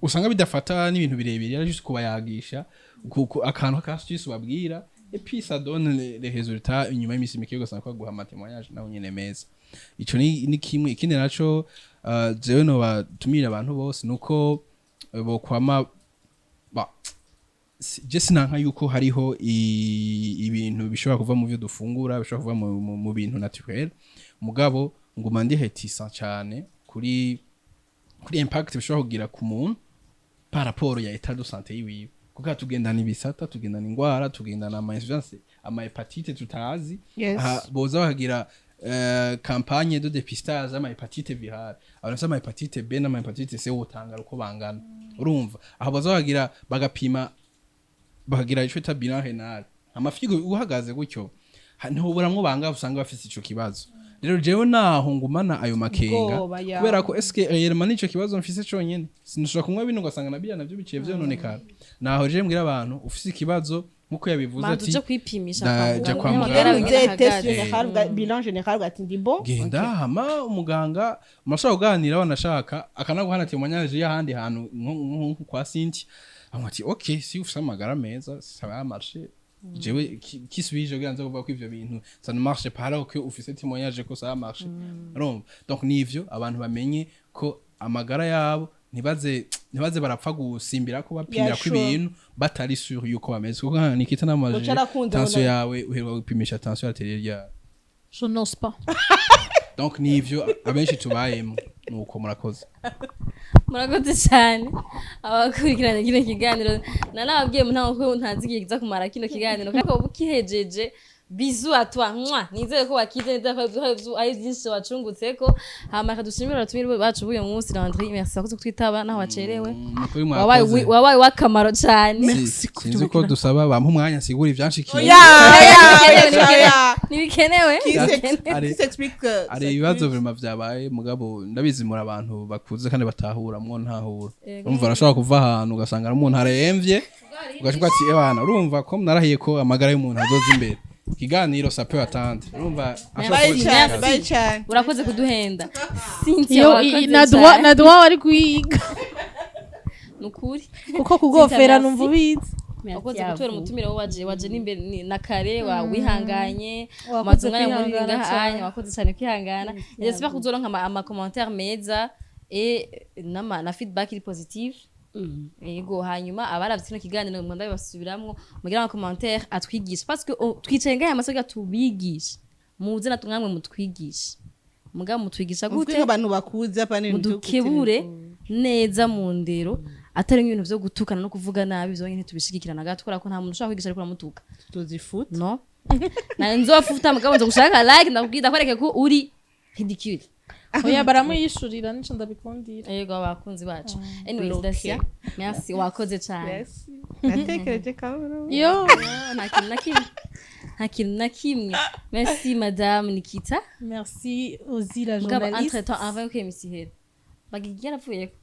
usanga bidafata n'ibintu birebire, ari juste kubayagisha akantu ka astuce ubabwira, et puis ça donne les résultats. Inyuma y'iminsi mike ugasanga ko baguha ama témoignage naho nyene meza. Ico ni kimwe. Ikindi naco, jewe nobatumira abantu bose nuko bokwama ba je sinanka yuko hariho ibintu bishobora kuva mu byo dufungura, bishobora kuva mu bintu naturel. Mugabo nguma ndi réticent cyane kuri kuri impact bishobora kugira ku muntu par rapport ya état de santé yiwiwe, kuko tugendana ibisata, tugendana ingwara, tugendana ama insuffisance, ama hépatite tutazi. Aha, boza bakagira campagne de dépistage ama hépatite virale, abantu bafise ama hépatite B n'ama hépatite C wotangara uko bangana. Urumva aho boza bakagira, bagapima, bakagira ico bita bilan rénal, amafyigo uhagaze gutyo, ntiwoburamwo banga usanga bafise ico kibazo. Rero jewe naho ngumana ayo makenga, Ubwoba, ya. kubera ko eske réellement nico kibazo mfise conyene? Sinshobora kunywa bino ugasanga na biriya navyo biciye vyononekara. Naho je mbwira abantu ufise ikibazo nkuko yabivuze Manza ati uje kwipimisha ja kwa kwa muganga. muganga. Amagara Uze ingene test ahagaze. général bilan général ati ndi bon. Genda, hama umuganga murashobora kuganira, wanashaka akanaguhana témoignage y'ahandi hantu nko kwa Cynthia, amuha ati: "Ok, si ufise amagara meza, ça va marcher." Jewe qui suis-je kugira nze kuvuga ko ivyo bintu ça ne marche pas alors que ufise témoignage ko ça a marché? Urumva, donc nivyo, abantu bamenye ko amagara yabo ntibaze barapfa gusimbira ko bapimira ko ibintu batari sûr yuko bameze, kuko nka Nikita n'amajije Uca arakunze tension abona- yawe, uheruka gupimisha tension artérielle yawe? Je n'ose pas. Donc nivyo abenshi tubayemo, nuko murakoze. Murakoze cyane abakurikirana kino kiganiro. Nanababwiye mu ntango ko ntazi igihe kiza kumara kino kiganiro, ariko ubu kihejeje. Bisous à toi, mwa nizere ko wakize neza, ko ari byinshi wacungutseko. Hama dushimire abatumire bacu b'uyu munsi. Landry, merci, wakoze kutwitaba naho wacerewe. Nukuri Wabaye mwakoze. Wabaye w'akamaro cyane. Sinzi ko dusaba bampa umwanya nsigura ibyanshikiye. Ya. Ntibikenewe. Qui s'explique Hari ibibazo vraiment vyabaye, mugabo ndabizi muri abantu bakuze kandi batahura mwo ntahura. Urumva arashobora kuva ahantu ugasanga ari umuntu aremvye, ugashuka ati: "Ebana, urumva ko narahiye ko amagara y'umuntu azoza imbere, ikiganiro ça peut attendre." Urumva ashobora Bye kuba cyane, ikibazo. bye cyane. Urakoze kuduhenda, Cynthia. Iyo Wakoze na droit cyane. na droit wari kuyiga. Nukuri. Kuko kugofera Cynthia, numva ubizi. Wakoze gutera umutumire wowe, waje n'imbere na kare, wa wihanganye. Wakoze Umaze umwanya munini kwihangana ngaha cyane. anya, wakoze cyane kwihangana. J'espère ko uzoronka ama commentaire meza et na feedback iri positive. Yego, hanyuma abaravye kino kiganiro ngo ndabibasubiramwo, mugira ama commentaire atwigisha, parce que oh, twicaye ngaha amasoga tubigisha, muze natwe mwamwe mutwigishe. Mugabo mutwigisha gute gute? Abantu bakuze apana ibintu vyo Mudukebure neza mu ndero, atari nk'ibintu vyo gutukana no kuvuga nabi. Ivyo nyene ntitubishigikira na gato, kubera ko nta muntu ushobora kwigisha ariko uramutuka. Tuzifuta. No na nzofuta, mugabo nzo gushaka like, ndakubwira ndakwereke ko uri ridicule. Oya, baramwiyishurira, nico ndabikundira. Yego, abakunzi bacu. Anyways, Bloqué. Dacia, merci, wakoze cyane. Merci. Natekereje kaburo. Yo. Nta kintu na kimwe, nta kintu na kimwe. Merci madame Nikita. Merci aussi la Mugabo journaliste. entre temps, avant yuko émission ihera, bagigi yaravuyeko.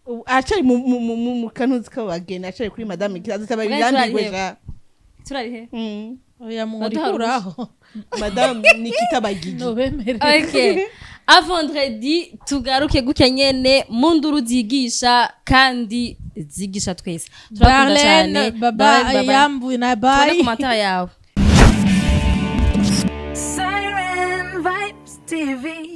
Ubu acari mu kanuzi k'abageni, acari kuri madame Nikita azitaba Mugabo birambirwe. turarihe. Ja. Turarihe. Oya, murikuraho. Madame Nikita Bagigi. No bemere. Ok, à vendredi, tugaruke gutya nyene mu nduru zigisha kandi zigisha twese. Turakunda Darlene cyane. baba. Darlene, baba. Yambu na Tubone bye. commentaire yawe. Siren Vibes TV.